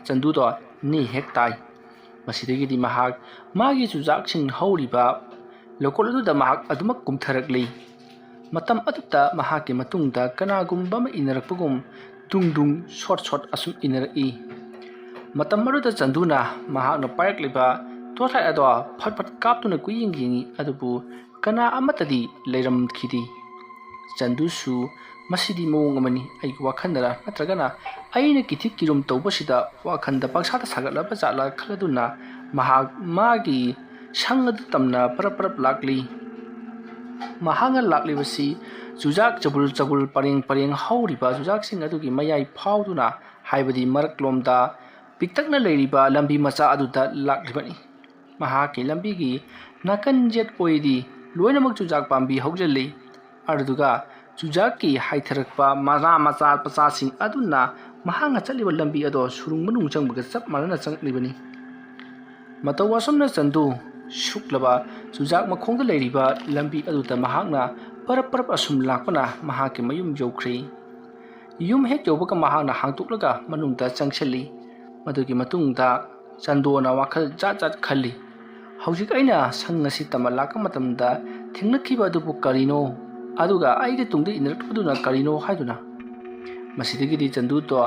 ꯆꯟꯗꯨꯗꯣ ꯅꯦ ꯍꯦꯛ ꯇꯥꯏ꯫ ꯃꯁꯤꯗꯒꯤꯗꯤ ꯃꯍꯥꯛ ꯃꯥꯒꯤ ꯆꯨꯖꯥꯛꯁꯤꯡ ꯍꯧꯔꯤꯕ ꯂꯧꯀꯣꯜ ꯑꯗꯨꯗ ꯃꯍꯥꯛ ꯑꯗꯨꯃꯛ ꯀꯨꯝꯊꯔꯛꯂꯤ꯫ ꯃꯇꯝ ꯑꯗꯨꯗ ꯃꯍꯥꯛꯀꯤ ꯃꯇꯨꯡꯗ ꯀꯅꯥꯒꯨꯝꯕ ꯑꯃ ꯏꯟꯅꯔꯛꯄꯒꯨꯝ ꯗꯨꯡ ꯗꯨꯡ ꯁꯣꯠ ꯁꯣꯠ ꯑꯁꯨꯝ ꯏꯟꯅꯔꯛꯏ꯫ ꯃꯇꯝ ꯑꯗꯨꯗ ꯆꯟꯗꯨꯅ ꯃꯍꯥꯛꯅ ꯄꯥꯏꯔꯛꯂꯤꯕ ꯇꯣꯔꯆ ꯂꯥꯏꯠ ꯑꯗꯣ ꯐꯠ ꯐꯠ ꯀꯥꯞꯇꯨꯅ ꯀꯨꯌꯦꯡ ꯌꯦꯡꯏ, ꯑꯗꯨꯕꯨ ꯀꯅꯥ ꯑꯃꯠꯇꯗꯤ ꯂꯩꯔꯝꯈꯤꯗꯦ꯫ ꯆꯟꯗꯨꯁꯨ "ꯃꯁꯤꯗꯤ ꯃꯑꯣꯡ ꯑꯃꯅꯤ, ꯑꯩꯒꯤ ꯋꯥꯈꯜꯗꯔ ꯅꯠꯇ꯭ꯔꯒꯅ ꯑꯩꯅ ꯀꯤꯊꯤ ꯀꯤꯔꯨꯝ ꯇꯧꯕꯁꯤꯗ ꯋꯥꯈꯜꯗ ꯄꯪꯁꯥꯗ ꯁꯥꯒꯠꯂꯕ ꯖꯥꯠꯂꯥ?" ꯈꯜꯂꯗꯨꯅ ꯃꯍꯥꯛ ꯃꯥꯒꯤ ꯁꯪ ꯑꯗꯨ ꯇꯝꯅ ꯄꯔꯞ ꯄꯔꯞ ꯂꯥꯛꯂꯤ꯫ ꯃꯍꯥꯛꯅ ꯂꯥꯛꯂꯤꯕꯁꯤ ꯆꯨꯖꯥꯛ ꯆꯕꯨꯜ ꯆꯕꯨꯜ ꯄꯔꯦꯡ ꯄꯔꯦꯡ ꯍꯧꯔꯤꯕ ꯆꯨꯖꯥꯛꯁꯤꯡ ꯑꯗꯨꯒꯤ ꯃꯌꯥꯏ ꯐꯥꯎꯗꯨꯅ, ꯍꯥꯏꯕꯗꯤ ꯃꯔꯛꯂꯣꯝꯗ ꯄꯤꯛꯇꯛꯅ ꯂꯩꯔꯤꯕ ꯂꯝꯕꯤ ꯃꯆꯥ ꯑꯗꯨꯗ ꯂꯥꯛꯂꯤꯕꯅꯤ꯫ ꯃꯍꯥꯛꯀꯤ ꯂꯝꯕꯤꯒꯤ ꯅꯥꯀꯟ ꯌꯦꯠ ꯑꯣꯏꯗꯤ ꯂꯣꯏꯅꯃꯛ ꯆꯨꯖꯥꯛ ꯄꯥꯝꯕꯤ ꯍꯧꯖꯤꯜꯂꯤ꯫ ꯑꯗꯨꯗꯨꯒ ꯆꯨꯖꯥꯛꯀꯤ ꯍꯥꯏꯊꯔꯛꯄ ꯃꯅꯥ ꯃꯆꯥ ꯃꯆꯥꯁꯤꯡ ꯑꯗꯨꯅ ꯃꯍꯥꯛꯅ ꯆꯠꯂꯤꯕ ꯂꯝꯕꯤ ꯑꯗꯣ ꯁꯨꯔꯨꯡ ꯃꯅꯨꯡ ꯆꯪꯕꯒ ꯆꯞ ꯃꯥꯟꯅꯅ ꯆꯪꯂꯛꯂꯤꯕꯅꯤ꯫ ꯃꯇꯧ ꯑꯁꯨꯝꯅ ꯆꯟꯗꯨ ꯁꯨꯛꯂꯕ ꯆꯨꯖꯥꯛ ꯃꯈꯣꯡꯗ ꯂꯩꯔꯤꯕ ꯂꯝꯕꯤ ꯑꯗꯨꯗ ꯃꯍꯥꯛꯅ ꯄꯔꯞ ꯄꯔꯞ ꯑꯁꯨꯝ ꯂꯥꯛꯄꯅ ꯃꯍꯥꯛꯀꯤ ꯃꯌꯨꯝ ꯌꯧꯈ꯭ꯔꯦ꯫ ꯌꯨꯝ ꯍꯦꯛ ꯌꯧꯕꯒ ꯃꯍꯥꯛꯅ ꯍꯥꯡꯗꯣꯛꯂꯒ ꯃꯅꯨꯡꯗ ꯆꯪꯁꯤꯜꯂꯤ꯫ ꯃꯗꯨꯒꯤ ꯃꯇꯨꯡꯗ ꯆꯟꯗꯨꯅ ꯋꯥꯈꯜ ꯖꯥꯠ ꯖꯥꯠ ꯈꯜꯂꯤ꯫ "ꯍꯧꯖꯤꯛ ꯑꯩꯅ ꯁꯪ ꯑꯁꯤ ꯇꯝꯕ ꯂꯥꯛꯄ ꯃꯇꯝꯗ ꯊꯦꯡꯅꯈꯤꯕ ꯑꯗꯨꯕꯨ ꯀꯔꯤꯅꯣ? ꯑꯗꯨꯒ ꯑꯩꯒꯤ ꯇꯨꯡꯗ ꯏꯟꯅꯔꯛꯄꯗꯨꯅ ꯀꯔꯤꯅꯣ?" ꯍꯥꯏꯗꯨꯅ꯫ ꯃꯁꯤꯗꯒꯤꯗꯤ ꯆꯟꯗꯨꯗꯣ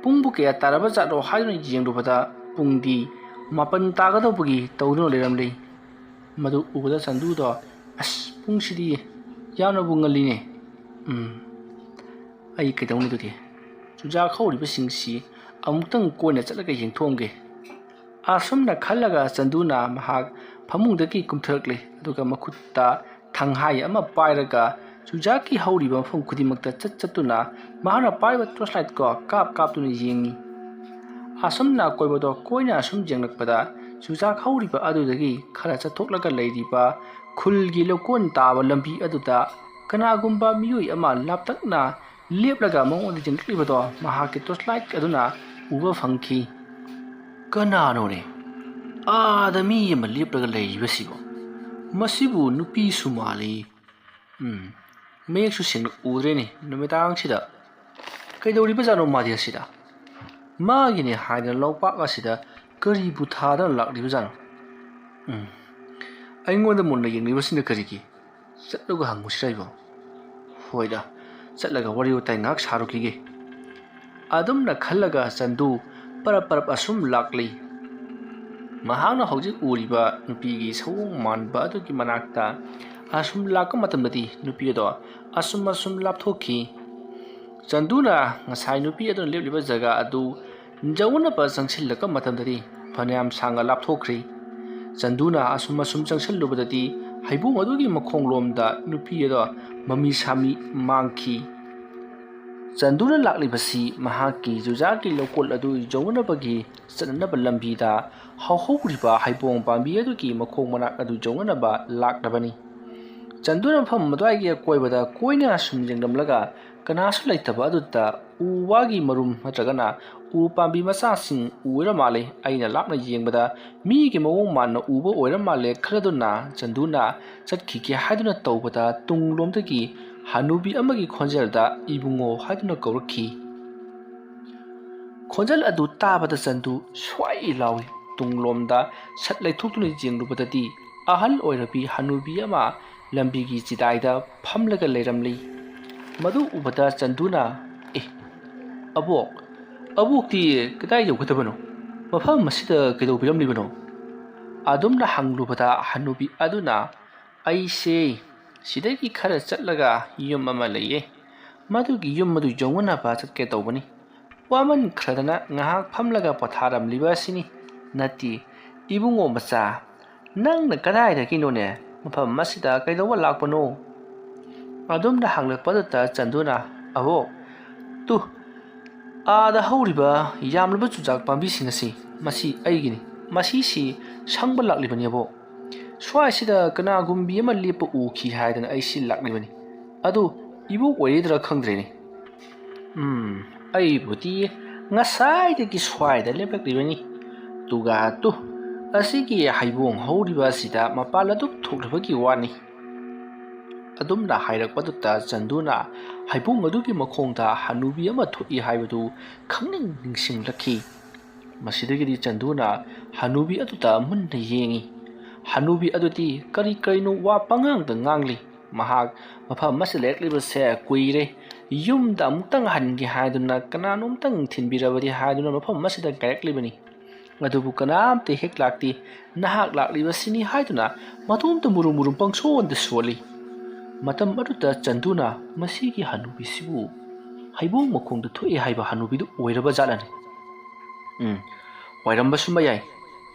ꯄꯨꯡꯕꯨ ꯀꯌꯥ ꯇꯥꯔꯕ ꯖꯥꯠꯅꯣ ꯍꯥꯏꯗꯨꯅ ꯌꯦꯡꯂꯨꯕꯗ ꯄꯨꯡꯗꯤ ꯃꯥꯄꯟ ꯇꯥꯒꯗꯧꯕꯒꯤ ꯇꯧꯗꯨꯅ ꯂꯩꯔꯝꯂꯤ꯫ ꯃꯗꯨ ꯎꯕꯗ ꯆꯟꯗꯨꯗꯣ, "ꯑꯁ, ꯄꯨꯡꯁꯤꯗꯤ ꯌꯥꯝꯅꯕꯨ ꯉꯜꯂꯤꯅꯦ꯫ ꯎꯝ, ꯑꯩ ꯀꯩꯗꯧꯅꯤ ꯑꯗꯨꯗꯤ? ꯆꯨꯖꯥꯛ ꯍꯧꯔꯤꯕꯁꯤꯡꯁꯤ ꯑꯃꯨꯛꯇꯪ ꯀꯣꯏꯅ ꯆꯠꯂꯒ ꯌꯦꯡꯊꯣꯛꯑꯝꯒꯦ"꯫ ꯑꯁꯨꯝꯅ ꯈꯜꯂꯒ ꯆꯟꯗꯨꯅ ꯃꯍꯥꯛ ꯐꯃꯨꯡꯗꯒꯤ ꯀꯨꯝꯊꯔꯛꯂꯦ, ꯑꯗꯨꯒ ꯃꯈꯨꯠꯇ ꯊꯪꯍꯥꯏ ꯑꯃ ꯄꯥꯏꯔꯒ ꯆꯨꯖꯥꯛꯀꯤ ꯍꯧꯔꯤꯕ ꯃꯐꯝ ꯈꯨꯗꯤꯡꯃꯛꯇ ꯆꯠ ꯆꯠꯇꯨꯅ ꯃꯍꯥꯛꯅ ꯄꯥꯏꯔꯤꯕ torch light ꯀꯣ ꯀꯥꯞ ꯀꯥꯞꯇꯨꯅ ꯌꯦꯡꯉꯤ꯫ ꯑꯁꯨꯝꯅ ꯑꯀꯣꯏꯕꯗꯣ ꯀꯣꯏꯅ ꯑꯁꯨꯝ ꯌꯦꯡꯂꯛꯄꯗ ꯆꯨꯖꯥꯛ ꯍꯧꯔꯤꯕ ꯑꯗꯨꯗꯒꯤ ꯈꯔ ꯆꯠꯊꯣꯛꯂꯒ ꯂꯩꯔꯤꯕ ꯈꯨꯜꯒꯤ ꯂꯧꯀꯣꯟ ꯇꯥꯕ ꯂꯝꯕꯤ ꯑꯗꯨꯗ ꯀꯅꯥꯒꯨꯝꯕ ꯃꯤꯑꯣꯏ ꯑꯃ ꯂꯥꯞꯇꯛꯅ ꯂꯦꯞꯂꯒ ꯃꯉꯣꯟꯗ ꯌꯦꯡꯂꯛꯂꯤꯕꯗꯣ ꯃꯍꯥꯛꯀꯤ torch light ꯑꯗꯨꯅ ꯎꯕ ꯐꯪꯈꯤ꯫ "ꯀꯅꯥꯅꯣꯅꯦ ꯑꯥꯗ ꯃꯤ ꯑꯃ ꯂꯦꯞꯂꯒ ꯂꯩꯔꯤꯕꯁꯤꯕꯣ? ꯃꯁꯤꯕꯨ ꯅꯨꯄꯤꯁꯨ ꯃꯥꯜꯂꯤ꯫ ꯎꯝ, ꯃꯌꯦꯛꯁꯨ ꯁꯦꯡꯅ ꯎꯗ꯭ꯔꯦꯅꯦ ꯅꯨꯃꯤꯗꯥꯡꯁꯤꯗ꯫ ꯀꯩꯗꯧꯔꯤꯕꯖꯥꯠꯅꯣ ꯃꯥꯗꯤ ꯑꯁꯤꯗ? ꯃꯥꯒꯤꯅꯦ ꯍꯥꯏꯗꯅ ꯂꯧꯄꯥꯛ ꯑꯁꯤꯗ ꯀꯔꯤꯕꯨ ꯊꯥꯗꯅ ꯂꯥꯛꯂꯤꯕꯖꯥꯠꯅꯣ? ꯎꯝ, ꯑꯩꯉꯣꯟꯗ ꯃꯨꯟꯅ ꯌꯦꯡꯂꯤꯕꯁꯤꯅ ꯀꯔꯤꯒꯤ? ꯆꯠꯂꯒ ꯍꯪꯉꯨꯁꯤꯔ ꯑꯩꯕꯣ? ꯍꯣꯏꯗ, ꯆꯠꯂꯒ ꯋꯥꯔꯤ ꯋꯥꯇꯥꯏ ꯉꯥꯏꯍꯥꯛ ꯁꯥꯔꯨꯈꯤꯒꯦ"꯫ ꯑꯗꯨꯝꯅ ꯈꯜꯂꯒ ꯆꯟꯗꯨ ꯄꯔꯞ ꯄꯔꯞ ꯑꯁꯨꯝ ꯂꯥꯛꯂꯤ꯫ ꯃꯍꯥꯛꯅ ꯍꯧꯖꯤꯛ ꯎꯔꯤꯕ ꯅꯨꯄꯤꯒꯤ ꯁꯑꯣꯡ ꯃꯥꯟꯕ ꯑꯗꯨꯒꯤ ꯃꯅꯥꯛꯇ ꯑꯁꯨꯝ ꯂꯥꯛꯄ ꯃꯇꯝꯗꯗꯤ ꯅꯨꯄꯤ ꯑꯗꯣ ꯑꯁꯨꯝ ꯑꯁꯨꯝ ꯂꯥꯞꯊꯣꯛꯈꯤ꯫ ꯆꯟꯗꯨꯅ ꯉꯁꯥꯏ ꯅꯨꯄꯤ ꯑꯗꯨꯅ ꯂꯦꯞꯂꯤꯕ ꯖꯒꯥ ꯑꯗꯨ ꯌꯧꯅꯕ ꯆꯪꯁꯤꯜꯂꯛꯄ ꯃꯇꯝꯗꯗꯤ ꯐꯅꯌꯥꯝ ꯁꯥꯡꯅ ꯂꯥꯞꯊꯣꯛꯈ꯭ꯔꯤ꯫ ꯆꯟꯗꯨꯅ ꯑꯁꯨꯝ ꯑꯁꯨꯝ ꯆꯪꯁꯤꯜꯂꯨꯕꯗꯗꯤ ꯍꯩꯕꯣꯡ ꯑꯗꯨꯒꯤ ꯃꯈꯣꯡꯂꯣꯝꯗ ꯅꯨꯄꯤ ꯑꯗꯣ ꯃꯃꯤ ꯁꯥꯃꯤ ꯃꯥꯡꯈꯤ꯫ ꯆꯟꯗꯨꯅ ꯂꯥꯛꯂꯤꯕꯁꯤ ꯃꯍꯥꯛꯀꯤ ꯆꯨꯖꯥꯛꯀꯤ ꯂꯧꯀꯣꯜ ꯑꯗꯨ ꯌꯧꯅꯕꯒꯤ ꯆꯠꯅꯅꯕ ꯂꯝꯕꯤꯗ ꯍꯧꯍꯧꯔꯤꯕ ꯍꯩꯕꯣꯡ ꯄꯥꯝꯕꯤ ꯑꯗꯨꯒꯤ ꯃꯈꯣꯡ ꯃꯅꯥꯛ ꯑꯗꯨ ꯌꯧꯅꯅꯕ ꯂꯥꯛꯂꯕꯅꯤ꯫ ꯆꯟꯗꯨꯅ ꯃꯐꯝ ꯑꯗꯨꯋꯥꯏꯒꯤ ꯑꯀꯣꯏꯕꯗ ꯀꯣꯏꯅ ꯁꯨꯝ ꯌꯦꯡꯂꯝꯂꯒ ꯀꯅꯥꯁꯨ ꯂꯩꯇꯕ ꯑꯗꯨꯗ ꯎ ꯋꯥꯒꯤ ꯃꯔꯨꯝ ꯅꯠꯇ꯭ꯔꯒꯅ ꯎ ꯄꯥꯝꯕꯤ ꯃꯆꯥꯁꯤꯡ ꯎꯔ ꯃꯥꯜꯂꯦ꯫ ꯑꯩꯅ ꯂꯥꯞꯅ ꯌꯦꯡꯕꯗ ꯃꯤꯒꯤ ꯃꯑꯣꯡ ꯃꯥꯟꯅ ꯎꯕ ꯑꯣꯏꯔ ꯃꯥꯜꯂꯦ ꯈꯜꯂꯗꯨꯅ ꯆꯟꯗꯨꯅ ꯆꯠꯈꯤꯒꯦ ꯍꯥꯏꯗꯨꯅ ꯇꯧꯕꯗ ꯇꯨꯡꯂꯣꯝꯗꯒꯤ ꯍꯅꯨꯕꯤ ꯑꯃꯒꯤ ꯈꯣꯟꯖꯦꯜꯗ "ꯏꯕꯨꯡꯉꯣ" ꯍꯥꯏꯗꯨꯅ ꯀꯧꯔꯛꯈꯤ꯫ ꯈꯣꯟꯖꯦꯜ ꯑꯗꯨ ꯇꯥꯕꯗ ꯆꯟꯗꯨ ꯁ꯭ꯋꯥꯏ ꯂꯥꯎꯏ꯫ ꯇꯨꯡꯂꯣꯝꯗ ꯁꯠ ꯂꯩꯊꯣꯛꯇꯨꯅ ꯌꯦꯡꯂꯨꯕꯗꯗꯤ ꯑꯍꯜ ꯑꯣꯏꯔꯕꯤ ꯍꯅꯨꯕꯤ ꯑꯃ ꯂꯝꯕꯤꯒꯤ ꯆꯤꯗꯥꯏꯗ ꯐꯝꯂꯒ ꯂꯩꯔꯝꯂꯤ꯫ ꯃꯗꯨ ꯎꯕꯗ ꯆꯟꯗꯨꯅ, "ꯑꯦ, ꯑꯕꯣꯛ, ꯑꯕꯣꯛꯇꯤ ꯀꯗꯥꯏ ꯌꯧꯒꯗꯕꯅꯣ? ꯃꯐꯝ ꯑꯁꯤꯗ ꯀꯩꯗꯧꯕꯤꯔꯝꯂꯤꯕꯅꯣ?" ꯑꯗꯨꯝꯅ ꯍꯪꯂꯨꯕꯗ ꯍꯅꯨꯕꯤ ꯑꯗꯨꯅ, "ꯑꯩꯁꯦ ꯁꯤꯗꯒꯤ ꯈꯔ ꯆꯠꯂꯒ ꯌꯨꯝ ꯑꯃ ꯂꯩꯌꯦ꯫ ꯃꯗꯨꯒꯤ ꯌꯨꯝ ꯑꯗꯨ ꯌꯧꯅꯅꯕ ꯆꯠꯀꯦ ꯇꯧꯕꯅꯤ꯫ ꯋꯥꯃꯟꯈ꯭ꯔꯗꯅ ꯉꯥꯏꯍꯥꯛ ꯐꯝꯂꯒ ꯄꯣꯊꯥꯔꯝꯂꯤꯕ ꯑꯁꯤꯅꯤ꯫ ꯅꯠꯇꯦ, ꯏꯕꯨꯡꯉꯣ ꯃꯆꯥ, ꯅꯪꯅ ꯀꯗꯥꯏꯗꯒꯤꯅꯣꯅꯦ? ꯃꯐꯝ ꯑꯁꯤꯗ ꯀꯩꯗꯧꯕ ꯂꯥꯛꯄꯅꯣ?" ꯑꯗꯨꯝꯅ ꯍꯪꯂꯛꯄꯗꯨꯗ ꯆꯟꯗꯨꯅ, "ꯑꯕꯣꯛ, ꯇꯨ, ꯑꯥꯗ ꯍꯧꯔꯤꯕ ꯌꯥꯝꯂꯕ ꯆꯨꯖꯥꯛ ꯄꯥꯝꯕꯤꯁꯤꯡ ꯑꯁꯤ, ꯃꯁꯤ ꯑꯩꯒꯤꯅꯤ꯫ ꯃꯁꯤꯁꯤ ꯁꯪꯕ ꯂꯥꯛꯂꯤꯕꯅꯤ, ꯑꯕꯣꯛ꯫ ꯁ꯭ꯋꯥꯏꯁꯤꯗ ꯀꯅꯥꯒꯨꯝꯕꯤ ꯑꯃ ꯂꯦꯞꯄ ꯎꯈꯤ ꯍꯥꯏꯗꯅ ꯑꯩꯁꯤ ꯂꯥꯛꯂꯤꯕꯅꯤ꯫ ꯑꯗꯨ ꯏꯕꯣꯛ ꯑꯣꯏꯔꯤꯗ꯭ꯔꯥ ꯈꯪꯗ꯭ꯔꯦꯅꯦ꯫ ꯎꯝ, ꯑꯩꯕꯨꯗꯤ ꯉꯁꯥꯏꯗꯒꯤ ꯁ꯭ꯋꯥꯏꯗ ꯂꯦꯞꯂꯛꯂꯤꯕꯅꯤ꯫ ꯇꯨꯒꯥ ꯇꯨ, ꯑꯁꯤꯒꯤ ꯍꯩꯕꯣꯡ ꯍꯧꯔꯤꯕ ꯑꯁꯤꯗ ꯃꯄꯥꯜ ꯑꯗꯨꯝ ꯊꯣꯛꯂꯤꯕꯒꯤ ꯋꯥꯅꯤ꯫" ꯑꯗꯨꯝꯅ ꯍꯥꯏꯔꯛꯄꯗꯨꯗ ꯆꯟꯗꯨꯅ ꯍꯩꯕꯣꯡ ꯑꯗꯨꯒꯤ ꯃꯈꯣꯡꯗ ꯍꯅꯨꯕꯤ ꯑꯃ ꯊꯣꯛꯏ ꯍꯥꯏꯕꯗꯨ ꯈꯪꯅꯤꯡ ꯅꯤꯡꯁꯤꯡꯂꯛꯈꯤ꯫ ꯃꯁꯤꯗꯒꯤꯗꯤ ꯆꯟꯗꯨꯅ ꯍꯅꯨꯕꯤ ꯑꯗꯨꯗ ꯃꯨꯟꯅ ꯌꯦꯡꯉꯤ꯫ ꯍꯅꯨꯕꯤ ꯑꯗꯨꯗꯤ ꯀꯔꯤ ꯀꯔꯤꯅꯣ ꯋꯥ ꯄꯉꯥꯡꯗ ꯉꯥꯡꯂꯤ꯫ ꯃꯍꯥꯛ ꯃꯐꯝ ꯑꯁꯤꯗ ꯂꯩꯔꯛꯂꯤꯕꯁꯦ ꯀꯨꯏꯔꯦ꯫ ꯌꯨꯝꯗ ꯑꯃꯨꯛꯇꯪ ꯍꯟꯒꯦ ꯍꯥꯏꯗꯨꯅ ꯀꯅꯥꯅꯣꯝꯇꯪ ꯊꯤꯟꯕꯤꯔꯕꯗꯤ ꯍꯥꯏꯗꯨꯅ ꯃꯐꯝ ꯑꯁꯤꯗ ꯉꯥꯏꯔꯛꯂꯤꯕꯅꯤ꯫ ꯑꯗꯨꯕꯨ ꯀꯅꯥꯝꯇ ꯍꯦꯛ ꯂꯥꯛꯇꯦ꯫ ꯅꯍꯥꯛ ꯂꯥꯛꯂꯤꯕꯁꯤꯅꯤ ꯍꯥꯏꯗꯨꯅ ꯃꯇꯣꯝꯇ ꯃꯨꯔꯨꯝ ꯃꯨꯔꯨꯝ ꯄꯪꯁꯣꯟꯗ ꯁꯣꯜꯂꯤ꯫ ꯃꯇꯝ ꯑꯗꯨꯗ ꯆꯟꯗꯨꯅ ꯃꯁꯤꯒꯤ ꯍꯅꯨꯕꯤꯁꯤꯕꯨ ꯍꯩꯕꯣꯡ ꯃꯈꯣꯡꯗ ꯊꯣꯛꯑꯦ ꯍꯥꯏꯕ ꯍꯅꯨꯕꯤꯗꯨ ꯑꯣꯏꯔꯕ ꯖꯥꯠꯂꯅꯤ꯫ ꯎꯝ, ꯑꯣꯏꯔꯝꯕꯁꯨ ꯃꯌꯥꯏ꯫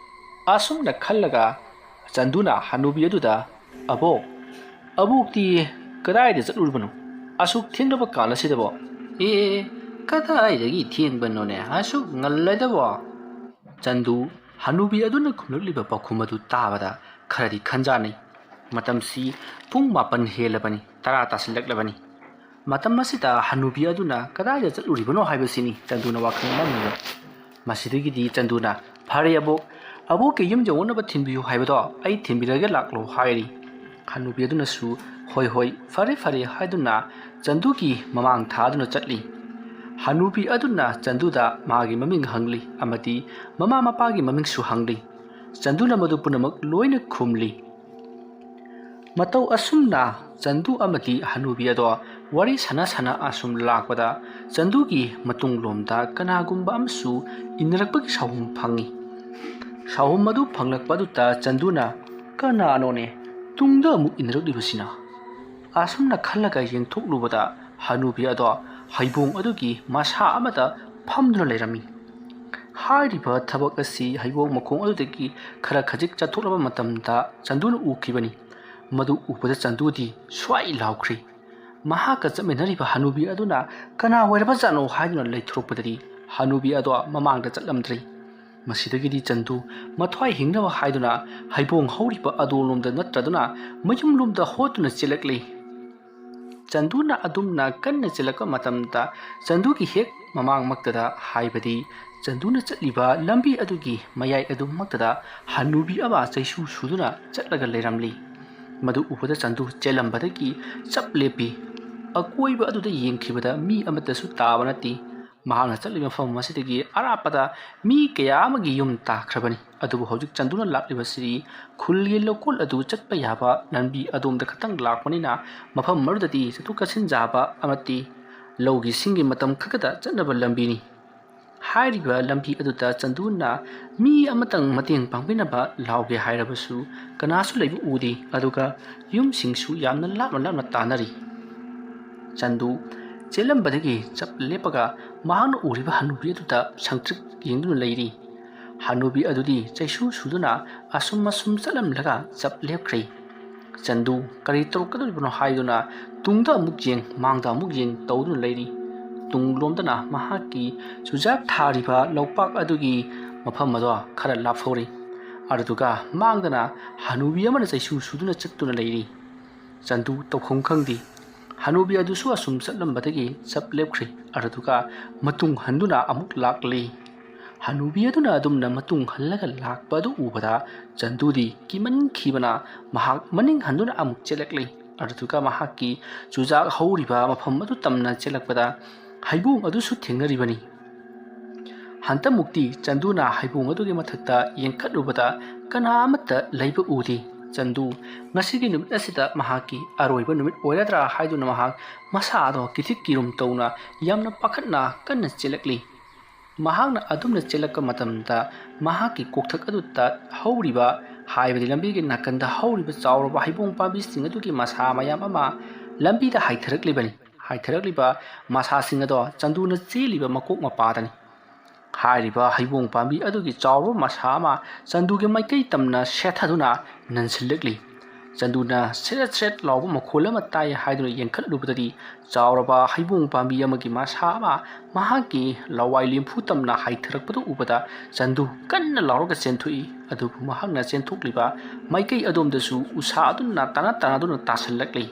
ꯑꯁꯨꯝꯅ ꯈꯜꯂꯒ ꯆꯟꯗꯨꯅ ꯍꯅꯨꯕꯤ ꯑꯗꯨꯗ, "ꯑꯕꯣꯛ, ꯑꯕꯣꯛꯇꯤ ꯀꯗꯥꯏꯗ ꯆꯠꯂꯨꯔꯤꯕꯅꯣ ꯑꯁꯨꯛ ꯊꯦꯡꯂꯕ ꯀꯥꯟ ꯑꯁꯤꯗꯕꯣ?" "ꯑꯦ, ꯀꯗꯥꯏꯗꯒꯤ ꯊꯦꯡꯕꯅꯣꯅꯦ, ꯑꯁꯨꯛ ꯉꯜꯂꯗꯕꯣ?" ꯆꯟꯗꯨ ꯍꯅꯨꯕꯤ ꯑꯗꯨꯅ ꯈꯨꯝꯂꯛꯂꯤꯕ ꯄꯥꯎꯈꯨꯝ ꯑꯗꯨ ꯇꯥꯕꯗ ꯈꯔꯗꯤ ꯈꯟꯖꯥꯟꯅꯩ꯫ ꯃꯇꯝꯁꯤ ꯄꯨꯡ ꯃꯥꯄꯟ ꯍꯦꯜꯂꯕꯅꯤ, ꯇꯔꯥ ꯇꯥꯁꯤꯜꯂꯛꯂꯕꯅꯤ꯫ ꯃꯇꯝ ꯑꯁꯤꯗ ꯍꯅꯨꯕꯤ ꯑꯗꯨꯅ ꯀꯗꯥꯏꯗ ꯆꯠꯂꯨꯔꯤꯕꯅꯣ ꯍꯥꯏꯕꯁꯤꯅꯤ ꯆꯟꯗꯨꯅ ꯋꯥꯈꯜ ꯅꯝꯃꯤꯕ꯫ ꯃꯁꯤꯗꯒꯤꯗꯤ ꯆꯟꯗꯨꯅ, "ꯐꯔꯦ ꯑꯕꯣꯛ, ꯑꯕꯣꯛꯀꯤ ꯌꯨꯝ ꯌꯧꯅꯅꯕ ꯊꯤꯟꯕꯤꯌꯨ ꯍꯥꯏꯕꯗꯣ ꯑꯩ ꯊꯤꯟꯕꯤꯔꯒꯦ ꯂꯥꯛꯂꯣ" ꯍꯥꯏꯔꯤ꯫ ꯍꯅꯨꯕꯤ ꯑꯗꯨꯅꯁꯨ, "ꯍꯣꯏ, ꯍꯣꯏ, ꯐꯔꯦ, ꯐꯔꯦ" ꯍꯥꯏꯗꯨꯅ ꯆꯟꯗꯨꯒꯤ ꯃꯃꯥꯡ ꯊꯥꯗꯨꯅ ꯆꯠꯂꯤ꯫ ꯍꯅꯨꯕꯤ ꯑꯗꯨꯅ ꯆꯟꯗꯨꯗ ꯃꯥꯒꯤ ꯃꯃꯤꯡ ꯍꯪꯂꯤ ꯑꯃꯗꯤ ꯃꯃꯥ ꯃꯄꯥꯒꯤ ꯃꯃꯤꯡꯁꯨ ꯍꯪꯂꯤ꯫ ꯆꯟꯗꯨꯅ ꯃꯗꯨ ꯄꯨꯝꯅꯃꯛ ꯂꯣꯏꯅ ꯈꯨꯝꯂꯤ꯫ ꯃꯇꯧ ꯑꯁꯨꯝꯅ ꯆꯟꯗꯨ ꯑꯃꯗꯤ ꯍꯅꯨꯕꯤ ꯑꯗꯣ ꯋꯥꯔꯤ ꯁꯥꯟꯅ ꯁꯥꯟꯅ ꯑꯁꯨꯝ ꯂꯥꯛꯄꯗ ꯆꯟꯗꯨꯒꯤ ꯃꯇꯨꯡꯂꯣꯝꯗ ꯀꯅꯥꯒꯨꯝꯕ ꯑꯃꯁꯨ ꯏꯟꯅꯔꯛꯄꯒꯤ ꯁꯥꯎꯍꯨꯝ ꯐꯪꯏ꯫ ꯁꯥꯎꯍꯨꯝ ꯑꯗꯨ ꯐꯪꯂꯛꯄ ꯑꯗꯨꯗ ꯆꯟꯗꯨꯅ, "ꯀꯅꯥꯅꯣꯅꯦ? ꯇꯨꯡꯗ ꯑꯃꯨꯛ ꯏꯟꯅꯔꯛꯂꯤꯕꯁꯤꯅ?" ꯑꯁꯨꯝꯅ ꯈꯜꯂꯒ ꯌꯦꯡꯊꯣꯛꯂꯨꯕꯗ ꯍꯅꯨꯕꯤ ꯑꯗꯣ ꯍꯩꯕꯣꯡ ꯑꯗꯨꯒꯤ ꯃꯁꯥ ꯑꯃꯗ ꯐꯝꯗꯨꯅ ꯂꯩꯔꯝꯃꯤ꯫ ꯍꯥꯏꯔꯤꯕ ꯊꯕꯛ ꯑꯁꯤ ꯍꯩꯕꯣꯡ ꯃꯈꯣꯡ ꯑꯗꯨꯗꯒꯤ ꯈꯔ ꯈꯖꯤꯛ ꯆꯠꯊꯣꯛꯂꯕ ꯃꯇꯝꯗ ꯆꯟꯗꯨꯅ ꯎꯈꯤꯕꯅꯤ꯫ ꯃꯗꯨ ꯎꯕꯗ ꯆꯟꯗꯨꯗꯤ ꯁ꯭ꯋꯥꯏ ꯂꯥꯎꯈ꯭ꯔꯦ꯫ ꯃꯍꯥꯛꯀ ꯆꯠꯃꯤꯟꯅꯔꯤꯕ ꯍꯅꯨꯕꯤ ꯑꯗꯨꯅ ꯀꯅꯥ ꯑꯣꯏꯔꯕꯖꯥꯠꯅꯣ ꯍꯥꯏꯗꯨꯅ ꯂꯩꯊꯣꯔꯛꯄꯗꯗꯤ ꯍꯅꯨꯕꯤ ꯑꯗꯣ ꯃꯃꯥꯡꯗ ꯆꯠꯂꯝꯗ꯭ꯔꯦ꯫ ꯃꯁꯤꯗꯒꯤꯗꯤ ꯆꯟꯗꯨ ꯃꯊ꯭ꯋꯥꯏ ꯍꯤꯡꯅꯕ ꯍꯥꯏꯗꯨꯅ ꯍꯩꯕꯣꯡ ꯍꯧꯔꯤꯕ ꯑꯗꯣꯂꯣꯝꯗ ꯅꯠꯇ꯭ꯔꯗꯨꯅ ꯃꯌꯨꯝꯂꯣꯝꯗ ꯍꯣꯠꯇꯨꯅ ꯆꯦꯜꯂꯛꯂꯤ꯫ ꯆꯟꯗꯨꯅ ꯑꯗꯨꯝꯅ ꯀꯟꯅ ꯆꯦꯜꯂꯛꯄ ꯃꯇꯝꯗ ꯆꯟꯗꯨꯒꯤ ꯍꯦꯛ ꯃꯃꯥꯡꯃꯛꯇꯗ, ꯍꯥꯏꯕꯗꯤ ꯆꯟꯗꯨꯅ ꯆꯠꯂꯤꯕ ꯂꯝꯕꯤ ꯑꯗꯨꯒꯤ ꯃꯌꯥꯏ ꯑꯗꯨꯃꯛꯇꯗ ꯍꯅꯨꯕꯤ ꯑꯃ ꯆꯩꯁꯨ ꯁꯨꯗꯨꯅ ꯆꯠꯂꯒ ꯂꯩꯔꯝꯂꯤ꯫ ꯃꯗꯨ ꯎꯕꯗ ꯆꯟꯗꯨ ꯆꯦꯜꯂꯝꯕꯗꯒꯤ ꯆꯞ ꯂꯦꯞꯄꯤ꯫ ꯑꯀꯣꯏꯕ ꯑꯗꯨꯗ ꯌꯦꯡꯈꯤꯕꯗ ꯃꯤ ꯑꯃꯠꯇꯁꯨ ꯇꯥꯕ ꯅꯠꯇꯦ꯫ ꯃꯍꯥꯛꯅ ꯆꯠꯂꯤꯕ ꯃꯐꯝ ꯑꯁꯤꯗꯒꯤ ꯑꯔꯥꯞꯄꯗ ꯃꯤ ꯀꯌꯥ ꯑꯃꯒꯤ ꯌꯨꯝ ꯇꯥꯈ꯭ꯔꯕꯅꯤ꯫ ꯑꯗꯨꯕꯨ ꯍꯧꯖꯤꯛ ꯆꯟꯗꯨꯅ ꯂꯥꯛꯂꯤꯕꯁꯤꯗꯤ ꯈꯨꯜꯒꯤ ꯂꯧꯀꯣꯜ ꯑꯗꯨ ꯆꯠꯄ ꯌꯥꯕ ꯂꯝꯕꯤ ꯑꯗꯣꯝꯗ ꯈꯛꯇꯪ ꯂꯥꯛꯄꯅꯤꯅ ꯃꯐꯝ ꯑꯗꯨꯗꯗꯤ ꯆꯠꯊꯣꯛ ꯆꯠꯁꯤꯟ ꯌꯥꯕ ꯑꯃꯗꯤ ꯂꯧꯒꯤ ꯁꯤꯡꯒꯤ ꯃꯇꯝ ꯈꯛꯇꯗ ꯆꯠꯅꯕ ꯂꯝꯕꯤꯅꯤ꯫ ꯍꯥꯏꯔꯤꯕ ꯂꯝꯕꯤ ꯑꯗꯨꯗ ꯆꯟꯗꯨꯅ ꯃꯤ ꯑꯃꯇꯪ ꯃꯇꯦꯡ ꯄꯥꯡꯕꯤꯅꯕ ꯂꯥꯎꯒꯦ ꯍꯥꯏꯔꯕꯁꯨ ꯀꯅꯥꯁꯨ ꯂꯩꯕ ꯎꯗꯦ꯫ ꯑꯗꯨꯒ ꯌꯨꯝꯁꯤꯡꯁꯨ ꯌꯥꯝꯅ ꯂꯥꯞꯅ ꯂꯥꯞꯅ ꯇꯥꯅꯔꯤ꯫ ꯆꯟꯗꯨ ꯆꯦꯜꯂꯝꯕꯗꯒꯤ ꯆꯞ ꯂꯦꯞꯄꯒ ꯃꯍꯥꯛꯅ ꯎꯔꯤꯕ ꯍꯅꯨꯕꯤ ꯑꯗꯨꯗ ꯁꯪꯇ꯭ꯔꯤꯛ ꯌꯦꯡꯗꯨꯅ ꯂꯩꯔꯤ꯫ ꯍꯅꯨꯕꯤ ꯑꯗꯨꯗꯤ ꯆꯩꯁꯨ ꯁꯨꯗꯨꯅ ꯑꯁꯨꯝ ꯑꯁꯨꯝ ꯆꯠꯂꯝꯂꯒ ꯆꯞ ꯂꯦꯞꯈ꯭ꯔꯦ꯫ ꯆꯟꯗꯨ ꯀꯔꯤ ꯇꯧꯔꯛꯀꯗꯧꯔꯤꯕꯅꯣ ꯍꯥꯏꯗꯨꯅ ꯇꯨꯡꯗ ꯑꯃꯨꯛ ꯌꯦꯡ, ꯃꯥꯡꯗ ꯑꯃꯨꯛ ꯌꯦꯡ ꯇꯧꯗꯨꯅ ꯂꯩꯔꯤ꯫ ꯇꯨꯡꯂꯣꯝꯗꯅ ꯃꯍꯥꯛꯀꯤ ꯆꯨꯖꯥꯛ ꯊꯥꯔꯤꯕ ꯂꯧꯄꯥꯛ ꯑꯗꯨꯒꯤ ꯃꯐꯝ ꯑꯗꯣ ꯈꯔ ꯂꯥꯞꯍꯧꯔꯤ꯫ ꯑꯗꯨꯗꯨꯒ ꯃꯥꯡꯗꯅ ꯍꯅꯨꯕꯤ ꯑꯃꯅ ꯆꯩꯁꯨ ꯁꯨꯗꯨꯅ ꯆꯠꯇꯨꯅ ꯂꯩꯔꯤ꯫ ꯆꯟꯗꯨ ꯇꯧꯐꯝ ꯈꯪꯗꯦ꯫ ꯍꯅꯨꯕꯤ ꯑꯗꯨꯁꯨ ꯑꯁꯨꯝ ꯆꯠꯂꯝꯕꯗꯒꯤ ꯆꯞ ꯂꯦꯞꯈ꯭ꯔꯦ꯫ ꯑꯗꯨꯗꯨꯒ ꯃꯇꯨꯡ ꯍꯟꯗꯨꯅ ꯑꯃꯨꯛ ꯂꯥꯛꯂꯤ꯫ ꯍꯅꯨꯕꯤ ꯑꯗꯨꯅ ꯑꯗꯨꯝꯅ ꯃꯇꯨꯡ ꯍꯜꯂꯒ ꯂꯥꯛꯄ ꯑꯗꯨ ꯎꯕꯗ ꯆꯟꯗꯨꯗꯤ ꯀꯤꯃꯟꯈꯤꯕꯅ ꯃꯍꯥꯛ ꯃꯅꯤꯡ ꯍꯟꯗꯨꯅ ꯑꯃꯨꯛ ꯆꯦꯜꯂꯛꯂꯤ꯫ ꯑꯗꯨꯗꯨꯒ ꯃꯍꯥꯛꯀꯤ ꯆꯨꯖꯥꯛ ꯍꯧꯔꯤꯕ ꯃꯐꯝ ꯑꯗꯨ ꯇꯝꯅ ꯆꯦꯜꯂꯛꯄꯗ ꯍꯩꯕꯣꯡ ꯑꯗꯨꯁꯨ ꯊꯦꯡꯅꯔꯤꯕꯅꯤ꯫ ꯍꯟꯇꯃꯨꯛꯇꯤ ꯆꯟꯗꯨꯅ ꯍꯩꯕꯣꯡ ꯑꯗꯨꯒꯤ ꯃꯊꯛꯇ ꯌꯦꯡꯈꯠꯂꯨꯕꯗ ꯀꯅꯥ ꯑꯃꯠꯇ ꯂꯩꯕ ꯎꯗꯦ꯫ ꯆꯟꯗꯨ ꯉꯁꯤꯒꯤ ꯅꯨꯃꯤꯠ ꯑꯁꯤꯗ ꯃꯍꯥꯛꯀꯤ ꯑꯔꯣꯏꯕ ꯅꯨꯃꯤꯠ ꯑꯣꯏꯔꯗ꯭ꯔꯥ ꯍꯥꯏꯗꯨꯅ ꯃꯍꯥꯛ ꯃꯁꯥꯗꯣ ꯀꯤꯊꯤꯛ ꯀꯤꯔꯨꯝ ꯇꯧꯅ ꯌꯥꯝꯅ ꯄꯥꯈꯠꯅ ꯀꯟꯅ ꯆꯦꯜꯂꯛꯂꯤ꯫ ꯃꯍꯥꯛꯅ ꯑꯗꯨꯝꯅ ꯆꯦꯜꯂꯛꯄ ꯃꯇꯝꯗ ꯃꯍꯥꯛꯀꯤ ꯀꯣꯛꯊꯛ ꯑꯗꯨꯗ ꯍꯧꯔꯤꯕ, ꯍꯥꯏꯕꯗꯤ ꯂꯝꯕꯤꯒꯤ ꯅꯥꯀꯟꯗ ꯍꯧꯔꯤꯕ ꯆꯥꯎꯔꯕ ꯍꯩꯕꯣꯡ ꯄꯥꯝꯕꯤꯁꯤꯡ ꯑꯗꯨꯒꯤ ꯃꯁꯥ ꯃꯌꯥꯝ ꯑꯃ ꯂꯝꯕꯤꯗ ꯍꯥꯏꯊꯔꯛꯂꯤꯕꯅꯤ꯫ ꯍꯥꯏꯊꯔꯛꯂꯤꯕ ꯃꯁꯥꯁꯤꯡ ꯑꯗꯣ ꯆꯟꯗꯨꯅ ꯆꯦꯜꯂꯤꯕ ꯃꯀꯣꯛ ꯃꯄꯥꯗꯅꯤ꯫ ꯍꯥꯏꯔꯤꯕ ꯍꯩꯕꯣꯡ ꯄꯥꯝꯕꯤ ꯑꯗꯨꯒꯤ ꯆꯥꯎꯔꯕ ꯃꯁꯥ ꯑꯃ ꯆꯟꯗꯨꯒꯤ ꯃꯥꯏꯀꯩ ꯇꯝꯅ ꯁꯦꯠꯊꯗꯨꯅ ꯅꯟꯁꯤꯜꯂꯛꯂꯤ꯫ ꯆꯟꯗꯨꯅ ꯁ꯭ꯔꯦꯠ ꯁ꯭ꯔꯦꯠ ꯂꯥꯎꯕ ꯃꯈꯣꯜ ꯑꯃ ꯇꯥꯏ ꯍꯥꯏꯗꯨꯅ ꯌꯦꯡꯈꯠꯂꯨꯕꯗꯗꯤ ꯆꯥꯎꯔꯕ ꯍꯩꯕꯣꯡ ꯄꯥꯝꯕꯤ ꯑꯃꯒꯤ ꯃꯁꯥ ꯑꯃ ꯃꯍꯥꯛꯀꯤ ꯂꯋꯥꯏ ꯂꯦꯝꯐꯨ ꯇꯝꯅ ꯍꯥꯏꯊꯔꯛꯄꯗꯨ ꯎꯕꯗ ꯆꯟꯗꯨ ꯀꯟꯅ ꯂꯥꯎꯔꯒ ꯆꯦꯟꯊꯣꯛꯏ꯫ ꯑꯗꯨꯕꯨ ꯃꯍꯥꯛꯅ ꯆꯦꯟꯊꯣꯛꯂꯤꯕ ꯃꯥꯏꯀꯩ ꯑꯗꯣꯝꯗꯁꯨ ꯎꯁꯥ ꯑꯗꯨꯅ ꯇꯥꯅ ꯇꯥꯅꯗꯨꯅ ꯇꯥꯁꯤꯜꯂꯛꯂꯤ꯫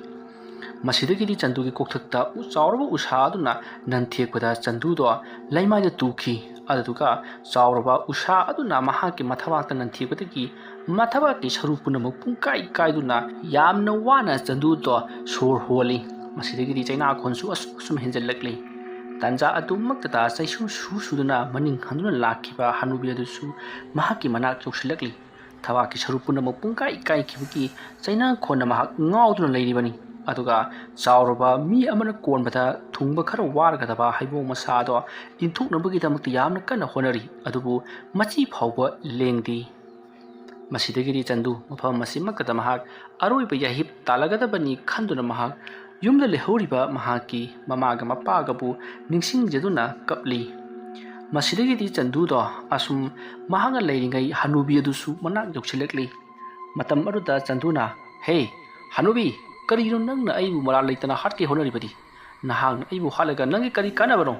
ꯃꯁꯤꯗꯒꯤꯗꯤ ꯆꯟꯗꯨꯒꯤ ꯀꯣꯛꯊꯛꯇ ꯎ-, ꯆꯥꯎꯔꯕ ꯎꯁꯥ ꯑꯗꯨꯅ ꯅꯟꯊꯦꯛꯄꯗ ꯆꯟꯗꯨꯗꯣ ꯂꯩꯃꯥꯏꯗ ꯇꯨꯈꯤ꯫ ꯑꯗꯨꯗꯨꯒ ꯆꯥꯎꯔꯕ ꯎꯁꯥ ꯑꯗꯨꯅ ꯃꯍꯥꯛꯀꯤ ꯃꯊꯕꯥꯛꯇ ꯅꯟꯊꯦꯛꯄꯗꯒꯤ ꯃꯊꯕꯥꯛꯀꯤ ꯁꯔꯨ ꯄꯨꯝꯅꯃꯛ ꯄꯨꯡꯀꯥꯏ ꯀꯥꯏꯗꯨꯅ ꯌꯥꯝꯅ ꯋꯥꯅ ꯆꯟꯗꯨꯗꯣ ꯁꯣꯔ ꯍꯣꯜꯂꯤ꯫ ꯃꯁꯤꯗꯒꯤꯗꯤ ꯆꯩꯅꯥꯈꯣꯟꯁꯨ ꯑꯁꯨꯝ ꯑꯁꯨꯝ ꯍꯦꯟꯖꯜꯂꯛꯂꯤ꯫ ꯇꯥꯟꯖꯥ ꯑꯗꯨꯃꯛꯇꯗ ꯆꯩꯁꯨ ꯁꯨ ꯁꯨꯗꯨꯅ ꯃꯅꯤꯡ ꯍꯟꯗꯨꯅ ꯂꯥꯛꯈꯤꯕ ꯍꯅꯨꯕꯤ ꯑꯗꯨꯁꯨ ꯃꯍꯥꯛꯀꯤ ꯃꯅꯥꯛ ꯌꯧꯁꯤꯜꯂꯛꯂꯤ꯫ ꯊꯕꯥꯛꯀꯤ ꯁꯔꯨ ꯄꯨꯝꯅꯃꯛ ꯄꯨꯡꯀꯥꯏ ꯀꯥꯏꯈꯤꯕꯒꯤ ꯆꯩꯅꯥꯈꯣꯟꯅ ꯃꯍꯥꯛ ꯉꯥꯎꯗꯨꯅ ꯂꯩꯔꯤꯕꯅꯤ꯫ ꯑꯗꯨꯒ ꯆꯥꯎꯔꯕ ꯃꯤ ꯑꯃꯅ ꯀꯣꯟꯕꯗ ꯊꯨꯡꯕ ꯈꯔ ꯋꯥꯔꯒꯗꯕ ꯍꯩꯕꯣꯡ ꯃꯁꯥ ꯑꯗꯣ ꯏꯟꯊꯣꯛꯅꯕꯒꯤꯗꯃꯛꯇ ꯌꯥꯝꯅ ꯀꯟꯅ ꯍꯣꯠꯅꯔꯤ꯫ ꯑꯗꯨꯕꯨ ꯃꯆꯤ ꯐꯥꯎꯕ ꯂꯦꯡꯗꯦ꯫ ꯃꯁꯤꯗꯒꯤꯗꯤ ꯆꯟꯗꯨ ꯃꯐꯝ ꯑꯁꯤꯃꯛꯇꯗ ꯃꯍꯥꯛ ꯑꯔꯣꯏꯕ ꯌꯥꯍꯤꯞ ꯇꯥꯜꯂꯒꯗꯕꯅꯤ ꯈꯟꯗꯨꯅ ꯃꯍꯥꯛ ꯌꯨꯝꯗ ꯂꯩꯍꯧꯔꯤꯕ ꯃꯍꯥꯛꯀꯤ ꯃꯃꯥꯒ ꯃꯄꯥꯒꯕꯨ ꯅꯤꯡꯁꯤꯡꯖꯗꯨꯅ ꯀꯞꯂꯤ꯫ ꯃꯁꯤꯗꯒꯤꯗꯤ ꯆꯟꯗꯨꯗꯣ ꯑꯁꯨꯝ ꯃꯍꯥꯛꯅ ꯂꯩꯔꯤꯉꯩ ꯍꯅꯨꯕꯤ ꯑꯗꯨꯁꯨ ꯃꯅꯥꯛ ꯌꯧꯁꯤꯜꯂꯛꯂꯤ꯫ ꯃꯇꯝ ꯑꯗꯨꯗ ꯆꯟꯗꯨꯅ, "ꯍꯦ, ꯍꯅꯨꯕꯤ, ꯀꯔꯤꯒꯤꯅꯣ ꯅꯪꯅ ꯑꯩꯕꯨ ꯃꯔꯥꯜ ꯂꯩꯇꯅ ꯍꯥꯠꯀꯦ ꯍꯣꯠꯅꯔꯤꯕꯗꯤ? ꯅꯍꯥꯛꯅ ꯑꯩꯕꯨ ꯍꯥꯠꯂꯒ ꯅꯪꯒꯤ ꯀꯔꯤ ꯀꯥꯟꯅꯕꯅꯣ?"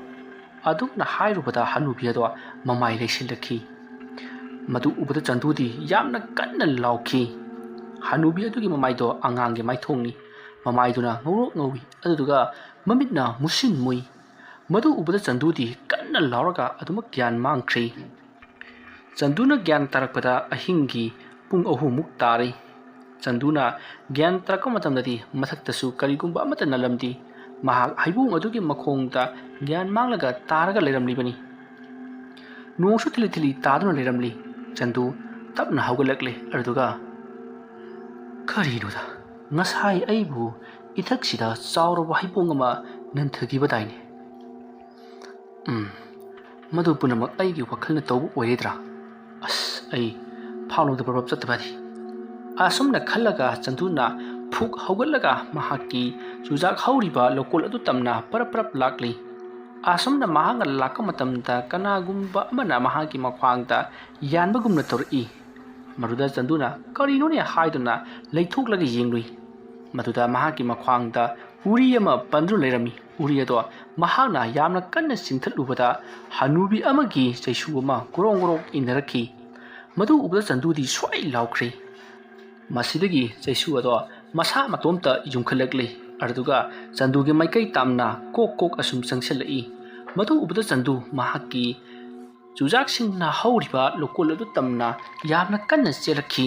ꯑꯗꯨꯝꯅ ꯍꯥꯏꯔꯨꯕꯗ ꯍꯅꯨꯕꯤ ꯑꯗꯣ ꯃꯃꯥꯏ ꯂꯩꯁꯤꯜꯂꯛꯈꯤ꯫ ꯃꯗꯨ ꯎꯕꯗ ꯆꯟꯗꯨꯗꯤ ꯌꯥꯝꯅ ꯀꯟꯅ ꯂꯥꯎꯈꯤ꯫ ꯍꯅꯨꯕꯤ ꯑꯗꯨꯒꯤ ꯃꯃꯥꯏꯗꯣ ꯑꯉꯥꯡꯒꯤ ꯃꯥꯏꯊꯣꯡꯅꯤ꯫ ꯃꯃꯥꯏꯗꯨꯅ ꯉꯧꯔꯣꯛ ꯉꯧꯏ, ꯑꯗꯨꯗꯨꯒ ꯃꯃꯤꯠꯅ ꯃꯨꯁꯤꯟ ꯃꯨꯏ꯫ ꯃꯗꯨ ꯎꯕꯗ ꯆꯟꯗꯨꯗꯤ ꯀꯟꯅ ꯂꯥꯎꯔꯒ ꯑꯗꯨꯃꯛ ꯒ꯭ꯌꯥꯟ ꯃꯥꯡꯈ꯭ꯔꯦ꯫ ꯆꯟꯗꯨꯅ ꯒ꯭ꯌꯥꯟ ꯇꯥꯔꯛꯄꯗ ꯑꯍꯤꯡꯒꯤ ꯄꯨꯡ ꯑꯍꯨꯝꯃꯨꯛ ꯇꯥꯔꯦ꯫ ꯆꯟꯗꯨꯅ ꯒ꯭ꯌꯥꯟ ꯇꯥꯔꯛꯄ ꯃꯇꯝꯗꯗꯤ ꯃꯊꯛꯇꯁꯨ ꯀꯔꯤꯒꯨꯝꯕ ꯑꯃꯠꯇ ꯅꯠꯂꯝꯗꯦ꯫ ꯃꯍꯥꯛ ꯍꯩꯕꯣꯡ ꯑꯗꯨꯒꯤ ꯃꯈꯣꯡꯗ ꯒ꯭ꯌꯥꯟ ꯃꯥꯡꯂꯒ ꯇꯥꯔꯒ ꯂꯩꯔꯝꯂꯤꯕꯅꯤ꯫ ꯅꯣꯡꯁꯨ ꯊꯤꯂꯤ ꯊꯤꯂꯤ ꯇꯥꯗꯨꯅ ꯂꯩꯔꯝꯂꯤ꯫ ꯆꯟꯗꯨ ꯇꯞꯅ ꯍꯧꯒꯠꯂꯛꯂꯦ, ꯑꯗꯨꯒ, "ꯀꯔꯤꯅꯣꯗ, ꯉꯁꯥꯏ ꯑꯩꯕꯨ ꯏꯊꯛꯁꯤꯗ ꯆꯥꯎꯔꯕ ꯍꯩꯕꯣꯡ ꯑꯃ ꯅꯟꯊꯈꯤꯕꯗꯥꯏꯅꯦ? ꯎꯝ, ꯃꯗꯨ ꯄꯨꯝꯅꯃꯛ ꯑꯩꯒꯤ ꯋꯥꯈꯜꯅ ꯇꯧꯕ ꯑꯣꯏꯔꯗ꯭ꯔꯥ? ꯑꯁ, ꯑꯩ ꯐꯥꯎꯂꯣꯡꯗ ꯄ꯭ꯔꯞ ꯄ꯭ꯔꯞ ꯆꯠꯇꯕꯗꯤ?" ꯑꯁꯨꯝꯅ ꯈꯜꯂꯒ ꯆꯟꯗꯨꯅ ꯐꯨꯛ ꯍꯧꯒꯠꯂꯒ ꯃꯍꯥꯛꯀꯤ ꯆꯨꯖꯥꯛ ꯍꯧꯔꯤꯕ ꯂꯧꯀꯣꯜ ꯑꯗꯨ ꯇꯝꯅ ꯄ꯭ꯔꯞ ꯄ꯭ꯔꯞ ꯂꯥꯛꯂꯤ꯫ ꯑꯁꯨꯝꯅ ꯃꯍꯥꯛꯅ ꯂꯥꯛꯄ ꯃꯇꯝꯗ ꯀꯅꯥꯒꯨꯝꯕ ꯑꯃꯅ ꯃꯍꯥꯛꯀꯤ ꯃꯈ꯭ꯋꯥꯡꯗ ꯌꯥꯟꯕꯒꯨꯝꯅ ꯇꯧꯔꯛꯏ꯫ ꯃꯗꯨꯗ ꯆꯟꯗꯨꯅ "ꯀꯔꯤꯅꯣꯅꯦ?" ꯍꯥꯏꯗꯨꯅ ꯂꯩꯊꯣꯛꯂꯒ ꯌꯦꯡꯂꯨꯏ꯫ ꯃꯗꯨꯗ ꯃꯍꯥꯛꯀꯤ ꯃꯈ꯭ꯋꯥꯡꯗ ꯎꯔꯤ ꯑꯃ ꯄꯟꯗꯨꯅ ꯂꯩꯔꯝꯃꯤ꯫ ꯎꯔꯤ ꯑꯗꯣ ꯃꯍꯥꯛꯅ ꯌꯥꯝꯅ ꯀꯟꯅ ꯆꯤꯡꯊꯠꯂꯨꯕꯗ ꯍꯅꯨꯕꯤ ꯑꯃꯒꯤ ꯆꯩꯁꯨ ꯑꯃ ꯒ꯭ꯔꯣꯡ ꯒ꯭ꯔꯣꯡ ꯏꯟꯅꯔꯛꯈꯤ꯫ ꯃꯗꯨ ꯎꯕꯗ ꯆꯟꯗꯨꯗꯤ ꯁ꯭ꯋꯥꯏ ꯂꯥꯎꯈ꯭ꯔꯦ꯫ ꯃꯁꯤꯗꯒꯤ ꯆꯩꯁꯨ ꯑꯗꯣ ꯃꯁꯥ ꯃꯇꯣꯝꯇ ꯌꯨꯝꯈꯠꯂꯛꯂꯤ꯫ ꯑꯗꯨꯗꯨꯒ ꯆꯟꯗꯨꯒꯤ ꯃꯥꯏꯀꯩ ꯇꯥꯝꯅ ꯀꯣꯛ ꯀꯣꯛ ꯑꯁꯨꯝ ꯆꯪꯁꯤꯜꯂꯛꯏ꯫ ꯃꯗꯨ ꯎꯕꯗ ꯆꯟꯗꯨ ꯃꯍꯥꯛꯀꯤ ꯆꯨꯖꯥꯛꯁꯤꯡꯅ ꯍꯧꯔꯤꯕ ꯂꯧꯀꯣꯜ ꯑꯗꯨ ꯇꯝꯅ ꯌꯥꯝꯅ ꯀꯟꯅ ꯆꯦꯜꯂꯛꯈꯤ꯫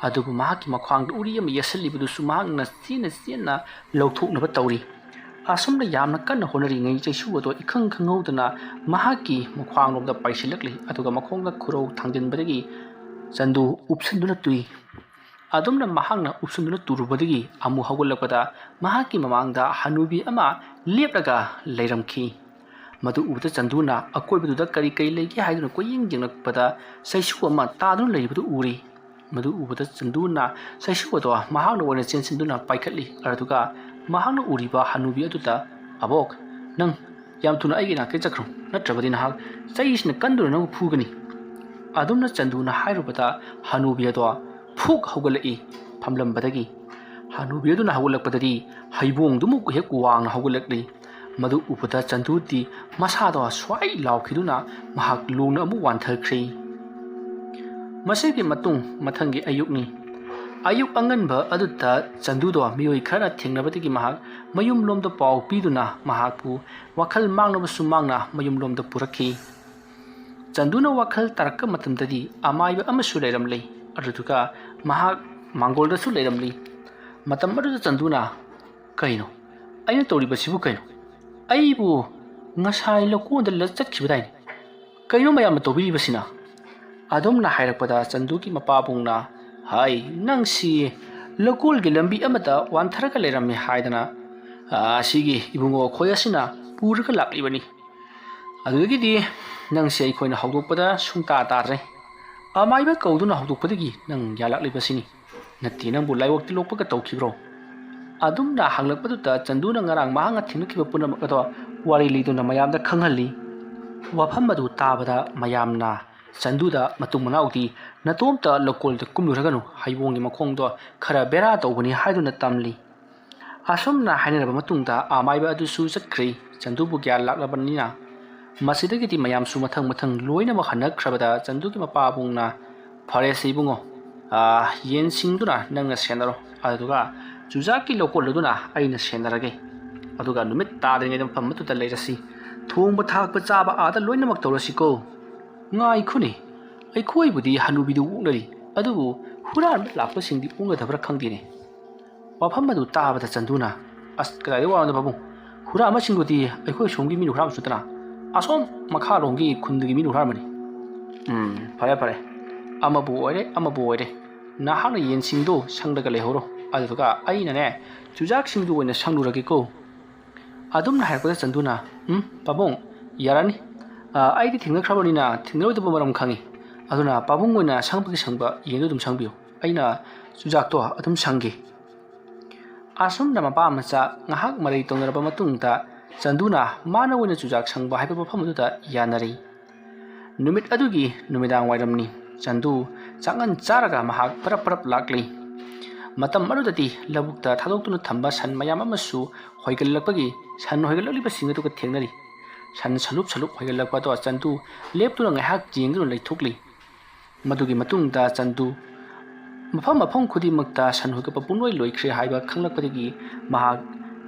ꯑꯗꯨꯕꯨ ꯃꯍꯥꯛꯀꯤ ꯃꯈ꯭ꯋꯥꯡꯗ ꯎꯔꯤ ꯑꯃ ꯌꯦꯠꯁꯤꯜꯂꯤꯕꯗꯨꯁꯨ ꯃꯍꯥꯛꯅ ꯆꯦꯟꯅ ꯆꯦꯟꯅ ꯂꯧꯊꯣꯛꯅꯕ ꯇꯧꯔꯤ꯫ ꯑꯁꯨꯝꯅ ꯌꯥꯝꯅ ꯀꯟꯅ ꯍꯣꯠꯅꯔꯤꯉꯩ ꯆꯩꯁꯨ ꯑꯗꯣ ꯏꯈꯪ ꯈꯪꯍꯧꯗꯅ ꯃꯍꯥꯛꯀꯤ ꯃꯈ꯭ꯋꯥꯡꯂꯣꯝꯗ ꯄꯥꯏꯁꯤꯜꯂꯛꯂꯤ, ꯑꯗꯨꯒ ꯃꯈꯣꯡꯗ ꯈꯨꯔꯧ ꯊꯥꯡꯖꯤꯟꯕꯗꯒꯤ ꯆꯟꯗꯨ ꯎꯞꯁꯤꯟꯗꯨꯅ ꯇꯨꯏ꯫ ꯑꯗꯨꯝꯅ ꯃꯍꯥꯛꯅ ꯎꯞꯁꯤꯟꯗꯨꯅ ꯇꯨꯔꯨꯕꯗꯒꯤ ꯑꯃꯨꯛ ꯍꯧꯒꯠꯂꯛꯄꯗ ꯃꯍꯥꯛꯀꯤ ꯃꯃꯥꯡꯗ ꯍꯅꯨꯕꯤ ꯑꯃ ꯂꯦꯞꯂꯒ ꯂꯩꯔꯝꯈꯤ꯫ ꯃꯗꯨ ꯎꯕꯗ ꯆꯟꯗꯨꯅ ꯑꯀꯣꯏꯕꯗꯨꯗ ꯀꯔꯤ ꯀꯔꯤ ꯂꯩꯒꯦ ꯍꯥꯏꯗꯨꯅ ꯀꯣꯏꯌꯦꯡ ꯌꯦꯡꯂꯛꯄꯗ ꯆꯩꯁꯨ ꯑꯃ ꯇꯥꯗꯨꯅ ꯂꯩꯔꯤꯕꯗꯨ ꯎꯔꯤ꯫ ꯃꯗꯨ ꯎꯕꯗ ꯆꯟꯗꯨꯅ ꯆꯩꯁꯨ ꯑꯗꯣ ꯃꯍꯥꯛꯅ ꯑꯣꯏꯅ ꯆꯦꯟꯁꯤꯟꯗꯨꯅ ꯄꯥꯏꯈꯠꯂꯤ꯫ ꯑꯗꯨꯒ ꯃꯍꯥꯛꯅ ꯎꯔꯤꯕ ꯍꯅꯨꯕꯤ ꯑꯗꯨꯗ, "ꯑꯕꯣꯛ, ꯅꯪ ꯌꯥꯝ ꯊꯨꯅ ꯑꯩꯒꯤ ꯏꯅꯥꯛꯇ ꯆꯠꯈ꯭ꯔꯣ, ꯅꯠꯇ꯭ꯔꯕꯗꯤ ꯅꯍꯥꯛ ꯆꯩꯁꯤꯅ ꯀꯟꯗꯨꯅ ꯅꯪꯕꯨ ꯐꯨꯒꯅꯤ"꯫ ꯑꯗꯨꯝꯅ ꯆꯟꯗꯨꯅ ꯍꯥꯏꯔꯨꯕꯗ ꯍꯅꯨꯕꯤ ꯑꯗꯣ ꯐꯨꯛ ꯍꯧꯒꯠꯂꯛꯏ ꯐꯝꯂꯝꯕꯗꯒꯤ꯫ ꯍꯅꯨꯕꯤ ꯑꯗꯨꯅ ꯍꯧꯒꯠꯂꯛꯄꯗꯗꯤ ꯍꯩꯕꯣꯡꯗꯨꯃꯨꯛ ꯍꯦꯛ ꯋꯥꯡꯅ ꯍꯧꯒꯠꯂꯛꯂꯤ꯫ ꯃꯗꯨ ꯎꯕꯗ ꯆꯟꯗꯨꯗꯤ ꯃꯁꯥꯗꯣ ꯁ꯭ꯋꯥꯏ ꯂꯥꯎꯈꯤꯗꯨꯅ ꯃꯍꯥꯛ ꯂꯣꯡꯅ ꯑꯃꯨꯛ ꯋꯥꯟꯊꯈ꯭ꯔꯦ꯫ ꯃꯁꯤꯒꯤ ꯃꯇꯨꯡ ꯃꯊꯪꯒꯤ ꯑꯌꯨꯛꯅꯤ꯫ ꯑꯌꯨꯛ ꯑꯉꯟꯕ ꯑꯗꯨꯗ ꯆꯟꯗꯨꯗꯣ ꯃꯤꯑꯣꯏ ꯈꯔꯅ ꯊꯦꯡꯅꯕꯗꯒꯤ ꯃꯍꯥꯛ ꯃꯌꯨꯝꯂꯣꯝꯗ ꯄꯥꯎ ꯄꯤꯗꯨꯅ ꯃꯍꯥꯛꯄꯨ ꯋꯥꯈꯜ ꯃꯥꯡꯂꯕꯁꯨ ꯃꯥꯡꯅ ꯃꯌꯨꯝꯂꯣꯝꯗ ꯄꯨꯔꯛꯈꯤ꯫ ꯆꯟꯗꯨꯅ ꯋꯥꯈꯜ ꯇꯥꯔꯛꯄ ꯃꯇꯝꯗꯗꯤ ꯑꯃꯥꯏꯕ ꯑꯃꯁꯨ ꯂꯩꯔꯝꯂꯦ, ꯑꯗꯨꯗꯨꯒ ꯃꯍꯥꯛ ꯃꯥꯡꯒꯣꯜꯗꯁꯨ ꯂꯩꯔꯝꯂꯤ꯫ ꯃꯇꯝ ꯑꯗꯨꯗ ꯆꯟꯗꯨꯅ, "ꯀꯩꯅꯣ? ꯑꯩꯅ ꯇꯧꯔꯤꯕꯁꯤꯕꯨ ꯀꯩꯅꯣ? ꯑꯩꯕꯨ ꯉꯁꯥꯏ ꯂꯧꯀꯣꯟꯗ ꯂ-, ꯆꯠꯈꯤꯕꯗꯥꯏꯅꯦ? ꯀꯩꯅꯣ ꯃꯌꯥꯝꯅ ꯇꯧꯕꯤꯔꯤꯕꯁꯤꯅ?" ꯑꯗꯨꯝꯅ ꯍꯥꯏꯔꯛꯄꯗ ꯆꯟꯗꯨꯒꯤ ꯃꯄꯥꯕꯨꯡꯅ, "ꯍꯥꯏ, ꯅꯪꯁꯤ ꯂꯧꯀꯣꯜꯒꯤ ꯂꯝꯕꯤ ꯑꯃꯗ ꯋꯥꯟꯊꯔꯒ ꯂꯩꯔꯝꯃꯦ ꯍꯥꯏꯗꯅ, ꯑ, ꯑꯁꯤꯒꯤ ꯏꯕꯨꯡꯉꯣ ꯑꯩꯈꯣꯏ ꯑꯁꯤꯅ ꯄꯨꯔꯒ ꯂꯥꯛꯂꯤꯕꯅꯤ꯫ ꯑꯗꯨꯗꯒꯤꯗꯤ ꯅꯪꯁꯦ ꯑꯩꯈꯣꯏꯅ ꯍꯧꯗꯣꯛꯄꯗ ꯁꯨꯡꯇꯥ ꯇꯥꯗ꯭ꯔꯦ꯫ ꯑꯃꯥꯏꯕ ꯀꯧꯗꯨꯅ ꯍꯧꯗꯣꯛꯄꯗꯒꯤ ꯅꯪ ꯌꯥꯂꯛꯂꯤꯕꯁꯤꯅꯤ꯫ ꯅꯠꯇꯦ, ꯅꯪꯕꯨ ꯂꯥꯏꯑꯣꯛ ꯇꯤꯜꯂꯣꯛꯄꯒ ꯇꯧꯈꯤꯕ꯭ꯔꯣ?" ꯑꯗꯨꯝꯅ ꯍꯪꯂꯛꯄꯗꯨꯗ ꯆꯟꯗꯨꯅ ꯉꯔꯥꯡ ꯃꯍꯥꯛꯅ ꯊꯦꯡꯅꯈꯤꯕ ꯄꯨꯝꯅꯃꯛ ꯑꯗꯣ ꯋꯥꯔꯤ ꯂꯤꯗꯨꯅ ꯃꯌꯥꯝꯗ ꯈꯪꯍꯜꯂꯤ꯫ ꯋꯥꯐꯝ ꯑꯗꯨ ꯇꯥꯕꯗ ꯃꯌꯥꯝꯅ ꯆꯟꯗꯨꯗ, "ꯃꯇꯨꯡ ꯃꯅꯥꯎꯗꯤ ꯅꯇꯣꯝꯇ ꯂꯧꯀꯣꯜꯗ ꯀꯨꯝꯂꯨꯔꯒꯅꯨ, ꯍꯩꯕꯣꯡꯒꯤ ꯃꯈꯣꯡꯗꯣ ꯈꯔ ꯕꯦꯔꯥ ꯇꯧꯕꯅꯤ" ꯍꯥꯏꯗꯨꯅ ꯇꯝꯂꯤ꯫ ꯑꯁꯨꯝꯅ ꯍꯥꯏꯅꯔꯕ ꯃꯇꯨꯡꯗ ꯑꯃꯥꯏꯕ ꯑꯗꯨꯁꯨ ꯆꯠꯈ꯭ꯔꯦ꯫ ꯆꯟꯗꯨꯕꯨ ꯒ꯭ꯌꯥꯟ ꯂꯥꯛꯂꯕꯅꯤꯅ ꯃꯁꯤꯗꯒꯤꯗꯤ ꯃꯌꯥꯝꯁꯨ ꯃꯊꯪ ꯃꯊꯪ ꯂꯣꯏꯅꯃꯛ ꯍꯟꯅꯈ꯭ꯔꯕꯗ ꯆꯟꯗꯨꯒꯤ ꯃꯄꯥꯕꯨꯡꯅ, "ꯐꯔꯦꯁꯦ ꯏꯕꯨꯡꯉꯣ, ꯑꯥ, ꯌꯦꯟꯁꯤꯡꯗꯨꯅ ꯅꯪꯅ ꯁꯦꯟꯅꯔꯣ, ꯑꯗꯨꯗꯨꯒ ꯆꯨꯖꯥꯛꯀꯤ ꯂꯧꯀꯣꯜ ꯑꯗꯨꯅ ꯑꯩꯅ ꯁꯦꯟꯅꯔꯒꯦ꯫ ꯑꯗꯨꯒ ꯅꯨꯃꯤꯠ ꯇꯥꯗ꯭ꯔꯤꯉꯩꯗ ꯃꯐꯝ ꯑꯗꯨꯗ ꯂꯩꯔꯁꯤ꯫ ꯊꯣꯡꯕ ꯊꯥꯛꯄ ꯆꯥꯕ ꯑꯥꯗ ꯂꯣꯏꯅꯃꯛ ꯇꯧꯔꯁꯤꯀꯣ꯫ ꯉꯥꯏꯈꯣꯅꯦ, ꯑꯩꯈꯣꯏꯕꯨꯗꯤ ꯍꯅꯨꯕꯤꯗꯨ ꯑꯣꯛꯅꯔꯤ, ꯑꯗꯨꯕꯨ ꯍꯨꯔꯥꯟꯕ ꯂꯥꯛꯄꯁꯤꯡꯗꯤ ꯑꯣꯛꯅꯗꯕ꯭ꯔꯥ ꯈꯪꯗꯦꯅꯦ"꯫ ꯋꯥꯐꯝ ꯑꯗꯨ ꯇꯥꯕꯗ ꯆꯟꯗꯨꯅ, "ꯑꯁ, ꯀꯗꯥꯏꯗ ꯋꯥꯅꯣꯗ ꯄꯥꯕꯨꯡ? ꯍꯨꯔꯥꯟꯕꯁꯤꯡꯗꯨꯗꯤ ꯑꯩꯈꯣꯏ ꯁꯣꯝꯒꯤ ꯃꯤꯅ ꯍꯨꯔꯥꯟꯕꯁꯨ ꯅꯠꯇꯅ, ꯑꯁꯣꯝ ꯃꯈꯥꯔꯣꯝꯒꯤ ꯈꯨꯟꯗꯒꯤ ꯃꯤꯅ ꯍꯨꯔꯥꯟꯕꯅꯤ꯫ ꯎꯝ, ꯐꯔꯦ, ꯐꯔꯦ꯫ ꯑꯃꯕꯨ ꯑꯣꯏꯔꯦ, ꯑꯃꯕꯨ ꯑꯣꯏꯔꯦ꯫ ꯅꯍꯥꯛꯅ ꯌꯦꯟꯁꯤꯡꯗꯣ ꯁꯪꯂꯒ ꯂꯩꯍꯧꯔꯣ꯫ ꯑꯗꯨꯗꯨꯒ ꯑꯩꯅꯅꯦ, ꯆꯨꯖꯥꯛꯁꯤꯡꯗꯨ ꯑꯣꯏꯅ ꯁꯪꯂꯨꯔꯒꯦꯀꯣ"꯫ ꯑꯗꯨꯝꯅ ꯍꯥꯏꯔꯛꯄꯗ ꯆꯟꯗꯨꯅ, "ꯎꯝ, ꯄꯥꯕꯨꯡ, ꯌꯥꯔꯅꯤ꯫ ꯑ, ꯑꯩꯗꯤ ꯊꯦꯡꯅꯈ꯭ꯔꯕꯅꯤꯅ ꯊꯦꯡꯅꯔꯣꯏꯗꯕ ꯃꯔꯝ ꯈꯪꯉꯤ꯫ ꯑꯗꯨꯅ ꯄꯥꯕꯨꯡ ꯑꯣꯏꯅ ꯁꯪꯕꯒꯤ ꯁꯪꯕ ꯌꯦꯟꯗꯨ ꯑꯗꯨꯝ ꯁꯪꯕꯤꯌꯨ꯫ ꯑꯩꯅ ꯆꯨꯖꯥꯛꯇꯣ ꯑꯗꯨꯝ ꯁꯪꯒꯦ"꯫ ꯑꯁꯨꯝꯅ ꯃꯄꯥ ꯃꯆꯥ ꯉꯥꯏꯍꯥꯛ ꯃꯔꯩ ꯇꯧꯅꯔꯕ ꯃꯇꯨꯡꯗ ꯆꯟꯗꯨꯅ ꯃꯥꯅ ꯑꯣꯏꯅ ꯆꯨꯖꯥꯛ ꯁꯪꯕ ꯍꯥꯏꯕ ꯃꯐꯝ ꯑꯗꯨꯗ ꯌꯥꯅꯔꯤ꯫ ꯅꯨꯃꯤꯠ ꯑꯗꯨꯒꯤ ꯅꯨꯃꯤꯗꯥꯡ ꯋꯥꯏꯔꯝꯅꯤ꯫ ꯆꯟꯗꯨ ꯆꯥꯛꯉꯟ ꯆꯥꯔꯒ ꯃꯍꯥꯛ ꯄꯔꯞ ꯄꯔꯞ ꯂꯥꯛꯂꯤ꯫ ꯃꯇꯝ ꯑꯗꯨꯗꯗꯤ ꯂꯧꯕꯨꯛꯇ ꯊꯥꯗꯣꯛꯇꯨꯅ ꯊꯝꯕ ꯁꯟ ꯃꯌꯥꯝ ꯑꯃꯁꯨ ꯍꯣꯏꯒꯠꯂꯛꯄꯒꯤ ꯁꯟ ꯍꯣꯏꯒꯠꯂꯛꯂꯤꯕꯁꯤꯡ ꯑꯗꯨꯒ ꯊꯦꯡꯅꯔꯤ꯫ ꯁꯟ ꯁꯂꯨꯞ ꯁꯂꯨꯞ ꯍꯣꯏꯒꯠꯂꯛꯄ ꯑꯗꯣ ꯆꯟꯗꯨ ꯂꯦꯞꯇꯨꯅ ꯉꯥꯏꯍꯥꯛ ꯌꯦꯡꯗꯨꯅ ꯂꯩꯊꯣꯛꯂꯤ꯫ ꯃꯗꯨꯒꯤ ꯃꯇꯨꯡꯗ ꯆꯟꯗꯨ ꯃꯐꯝ ꯃꯐꯝ ꯈꯨꯗꯤꯡꯃꯛꯇ ꯁꯟ ꯍꯣꯏꯒꯠꯄ ꯄꯨꯡꯂꯣꯏ ꯂꯣꯏꯈ꯭ꯔꯦ ꯍꯥꯏꯕ ꯈꯪꯂꯛꯄꯗꯒꯤ ꯃꯍꯥꯛ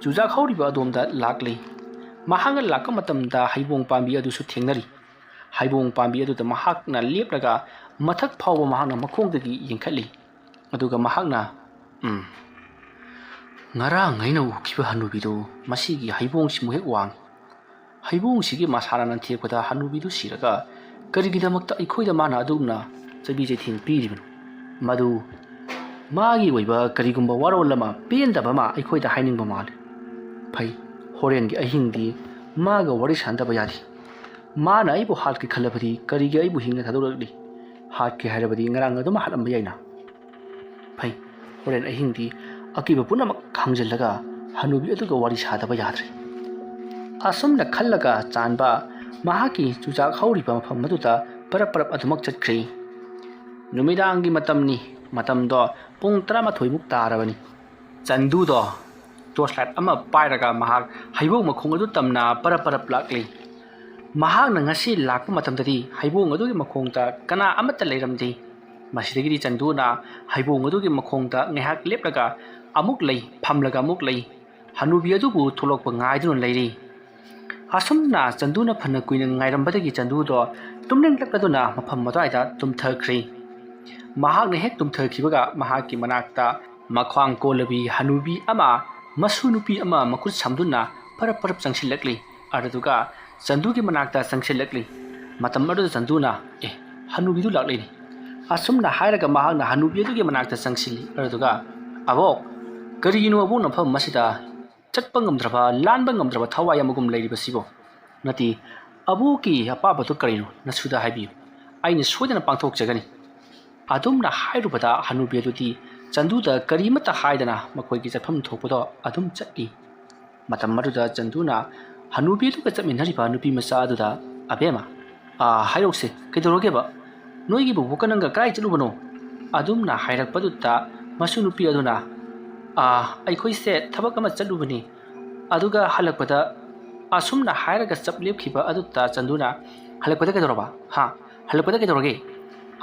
ꯆꯨꯖꯥꯛ ꯍꯧꯔꯤꯕ ꯑꯗꯣꯝꯗ ꯂꯥꯛꯂꯤ꯫ ꯃꯍꯥꯛꯅ ꯂꯥꯛꯄ ꯃꯇꯝꯗ ꯍꯩꯕꯣꯡ ꯄꯥꯝꯕꯤ ꯑꯗꯨꯁꯨ ꯊꯦꯡꯅꯔꯤ꯫ ꯍꯩꯕꯣꯡ ꯄꯥꯝꯕꯤ ꯑꯗꯨꯗ ꯃꯍꯥꯛꯅ ꯂꯦꯞꯂꯒ ꯃꯊꯛ ꯐꯥꯎꯕ ꯃꯍꯥꯛꯅ ꯃꯈꯣꯡꯗꯒꯤ ꯌꯦꯡꯈꯠꯂꯤ꯫ ꯑꯗꯨꯒ ꯃꯍꯥꯛꯅ, "ꯎꯝ, ꯉꯔꯥꯡ ꯑꯩꯅ ꯎꯈꯤꯕ ꯍꯅꯨꯕꯤꯗꯨ ꯃꯁꯤꯒꯤ ꯍꯩꯕꯣꯡꯁꯤꯃꯨꯛ ꯍꯦꯛ ꯋꯥꯡꯏ꯫ ꯍꯩꯕꯣꯡꯁꯤꯒꯤ ꯃꯁꯥꯅ ꯅꯟꯊꯦꯛꯄꯗ ꯍꯅꯨꯕꯤꯗꯨ ꯁꯤꯔꯒ ꯀꯔꯤꯒꯤꯗꯃꯛꯇ ꯑꯩꯈꯣꯏꯗ ꯃꯥꯅ ꯑꯗꯨꯒꯨꯝꯅ ꯆꯩꯕꯤ ꯆꯩꯊꯦꯡ ꯄꯤꯔꯤꯕꯅꯣ? ꯃꯗꯨ ꯃꯥꯒꯤ ꯑꯣꯏꯕ ꯀꯔꯤꯒꯨꯝꯕ ꯋꯥꯔꯣꯜ ꯑꯃ, ꯄꯦꯟꯗꯕ ꯑꯃ ꯑꯩꯈꯣꯏꯗ ꯍꯥꯏꯅꯤꯡꯕ ꯃꯥꯜꯂꯤ꯫ ꯐꯩ, ꯍꯣꯔꯦꯟꯒꯤ ꯑꯍꯤꯡꯗꯤ ꯃꯥꯒ ꯋꯥꯔꯤ ꯁꯥꯟꯗꯕ ꯌꯥꯗꯦ꯫ ꯃꯥꯅ ꯑꯩꯕꯨ ꯍꯥꯠꯀꯦ ꯈꯜꯂꯕꯗꯤ ꯀꯔꯤꯒꯤ ꯑꯩꯕꯨ ꯍꯤꯡꯅ ꯊꯥꯗꯣꯔꯛꯂꯤ? ꯍꯥꯠꯀꯦ ꯍꯥꯏꯔꯕꯗꯤ ꯉꯔꯥꯡ ꯑꯗꯨꯝ ꯍꯥꯠꯂꯝꯕ ꯌꯥꯏꯅ꯫ ꯐꯩ, ꯍꯣꯔꯦꯟ ꯑꯍꯤꯡꯗꯤ ꯑꯀꯤꯕ ꯄꯨꯝꯅꯃꯛ ꯈꯪꯖꯤꯜꯂꯒ ꯍꯅꯨꯕꯤ ꯑꯗꯨꯒ ꯋꯥꯔꯤ ꯁꯥꯗꯕ ꯌꯥꯗ꯭ꯔꯦ꯫" ꯑꯁꯨꯝꯅ ꯈꯜꯂꯒ ꯆꯥꯟꯕ ꯃꯍꯥꯛꯀꯤ ꯆꯨꯖꯥꯛ ꯍꯧꯔꯤꯕ ꯃꯐꯝ ꯑꯗꯨꯗ ꯄꯔꯞ ꯄꯔꯞ ꯑꯗꯨꯃꯛ ꯆꯠꯈ꯭ꯔꯦ꯫ ꯅꯨꯃꯤꯗꯥꯡꯒꯤ ꯃꯇꯝꯅꯤ꯫ ꯃꯇꯝꯗꯣ ꯄꯨꯡ ꯇꯔꯥꯃꯥꯊꯣꯏꯃꯨꯛ ꯇꯥꯔꯕꯅꯤ꯫ ꯆꯟꯗꯨꯗꯣ ꯇꯣꯔꯆ ꯂꯥꯏꯠ ꯑꯃ ꯄꯥꯏꯔꯒ ꯃꯍꯥꯛ ꯍꯩꯕꯣꯡ ꯃꯈꯣꯡ ꯑꯗꯨ ꯇꯝꯅ ꯄꯔꯞ ꯄꯔꯞ ꯂꯥꯛꯂꯤ꯫ ꯃꯍꯥꯛꯅ ꯉꯁꯤ ꯂꯥꯛꯄ ꯃꯇꯝꯗꯗꯤ ꯍꯩꯕꯣꯡ ꯑꯗꯨꯒꯤ ꯃꯈꯣꯡꯗ ꯀꯅꯥ ꯑꯃꯠꯇ ꯂꯩꯔꯝꯗꯦ꯫ ꯃꯁꯤꯗꯒꯤꯗꯤ ꯆꯟꯗꯨꯅ ꯍꯩꯕꯣꯡ ꯑꯗꯨꯒꯤ ꯃꯈꯣꯡꯗ ꯉꯥꯏꯍꯥꯛ ꯂꯦꯞꯂꯒ ꯑꯃꯨꯛ ꯂꯩ, ꯐꯝꯂꯒ ꯑꯃꯨꯛ ꯂꯩ꯫ ꯍꯅꯨꯕꯤ ꯑꯗꯨꯕꯨ ꯊꯣꯛꯂꯛꯄ ꯉꯥꯏꯗꯨꯅ ꯂꯩꯔꯤ꯫ ꯑꯁꯨꯝꯅ ꯆꯟꯗꯨꯅ ꯐꯅ ꯀꯨꯏꯅ ꯉꯥꯏꯔꯝꯕꯗꯒꯤ ꯆꯟꯗꯨꯗꯣ ꯇꯨꯝꯅꯤꯡꯂꯛꯂꯗꯨꯅ ꯃꯐꯝ ꯑꯗꯨꯋꯥꯏꯗ ꯇꯨꯝꯊꯈ꯭ꯔꯦ꯫ ꯃꯍꯥꯛꯅ ꯍꯦꯛ ꯇꯨꯝꯊꯈꯤꯕꯒ ꯃꯍꯥꯛꯀꯤ ꯃꯅꯥꯛꯇ ꯃꯈ꯭ꯋꯥꯡ ꯀꯣꯜꯂꯕꯤ ꯍꯅꯨꯕꯤ ꯑꯃ, ꯃꯁꯨ ꯅꯨꯄꯤ ꯑꯃ ꯃꯈꯨꯠ ꯁꯝꯗꯨꯅ ꯄꯔꯞ ꯄꯔꯞ ꯆꯪꯁꯤꯜꯂꯛꯂꯤ꯫ ꯑꯗꯨꯗꯨꯒ ꯆꯟꯗꯨꯒꯤ ꯃꯅꯥꯛꯇ ꯆꯪꯁꯤꯜꯂꯛꯂꯤ꯫ ꯃꯇꯝ ꯑꯗꯨꯗ ꯆꯟꯗꯨꯅ, "ꯑꯦ, ꯍꯅꯨꯕꯤꯗꯨ ꯂꯥꯛꯂꯤꯅꯤ꯫" ꯑꯁꯨꯝꯅ ꯍꯥꯏꯔꯒ ꯃꯍꯥꯛꯅ ꯍꯅꯨꯕꯤ ꯑꯗꯨꯒꯤ ꯃꯅꯥꯛꯇ ꯆꯪꯁꯤꯜꯂꯤ꯫ ꯑꯗꯨꯗꯨꯒ, "ꯑꯕꯣꯛ, ꯀꯔꯤꯒꯤꯅꯣ ꯑꯕꯣꯛ ꯃꯐꯝ ꯑꯁꯤꯗ ꯆꯠꯄ ꯉꯝꯗ꯭ꯔꯕ, ꯂꯥꯟꯕ ꯉꯝꯗ꯭ꯔꯕ ꯊꯋꯥꯏ ꯑꯃꯒꯨꯝ ꯂꯩꯔꯤꯕꯁꯤꯕꯣ? ꯅꯠꯇꯦ, ꯑꯕꯣꯛꯀꯤ ꯑꯄꯥꯝꯕꯗꯨ ꯀꯔꯤꯅꯣ? ꯅꯁꯨꯗ ꯍꯥꯏꯕꯤꯌꯨ꯫ ꯑꯩꯅ ꯁꯣꯏꯗꯅ ꯄꯥꯡꯊꯣꯛꯆꯒꯅꯤ꯫" ꯑꯗꯨꯝꯅ ꯍꯥꯏꯔꯨꯕꯗ ꯍꯅꯨꯕꯤ ꯑꯗꯨꯗꯤ ꯆꯟꯗꯨꯗ ꯀꯔꯤꯃꯠꯇ ꯍꯥꯏꯗꯅ ꯃꯈꯣꯏꯒꯤ ꯆꯠꯐꯝ ꯊꯣꯛꯄꯗꯣ ꯑꯗꯨꯝ ꯆꯠꯂꯤ꯫ ꯃꯇꯝ ꯑꯗꯨꯗ ꯆꯟꯗꯨꯅ ꯍꯅꯨꯕꯤ ꯑꯗꯨꯒ ꯆꯠꯃꯤꯟꯅꯔꯤꯕ ꯅꯨꯄꯤ ꯃꯆꯥ ꯑꯗꯨꯗ, "ꯑꯕꯦꯝꯃ, ꯑꯥ, ꯍꯥꯏꯔꯛꯁꯦ, ꯀꯩꯗꯧꯔꯒꯦꯕ? ꯅꯣꯏꯒꯤ ꯕꯨꯕꯣꯛꯀ ꯅꯪꯒ ꯀꯗꯥꯏ ꯆꯠꯂꯨꯕꯅꯣ?" ꯑꯗꯨꯝꯅ ꯍꯥꯏꯔꯛꯄꯗꯨꯗ ꯃꯁꯨ ꯅꯨꯄꯤ ꯑꯗꯨꯅ, "ꯑꯥ, ꯑꯩꯈꯣꯏꯁꯦ ꯊꯕꯛ ꯑꯃ ꯆꯠꯂꯨꯕꯅꯤ, ꯑꯗꯨꯒ ꯍꯜꯂꯛꯄꯗ," ꯑꯁꯨꯝꯅ ꯍꯥꯏꯔꯒ ꯆꯞ ꯂꯦꯞꯈꯤꯕ ꯑꯗꯨꯗ ꯆꯟꯗꯨꯅ, "ꯍꯜꯂꯛꯄꯗ ꯀꯩꯗꯧꯔꯕ? ꯍꯥ? ꯍꯜꯂꯛꯄꯗ ꯀꯩꯗꯧꯔꯒꯦ?"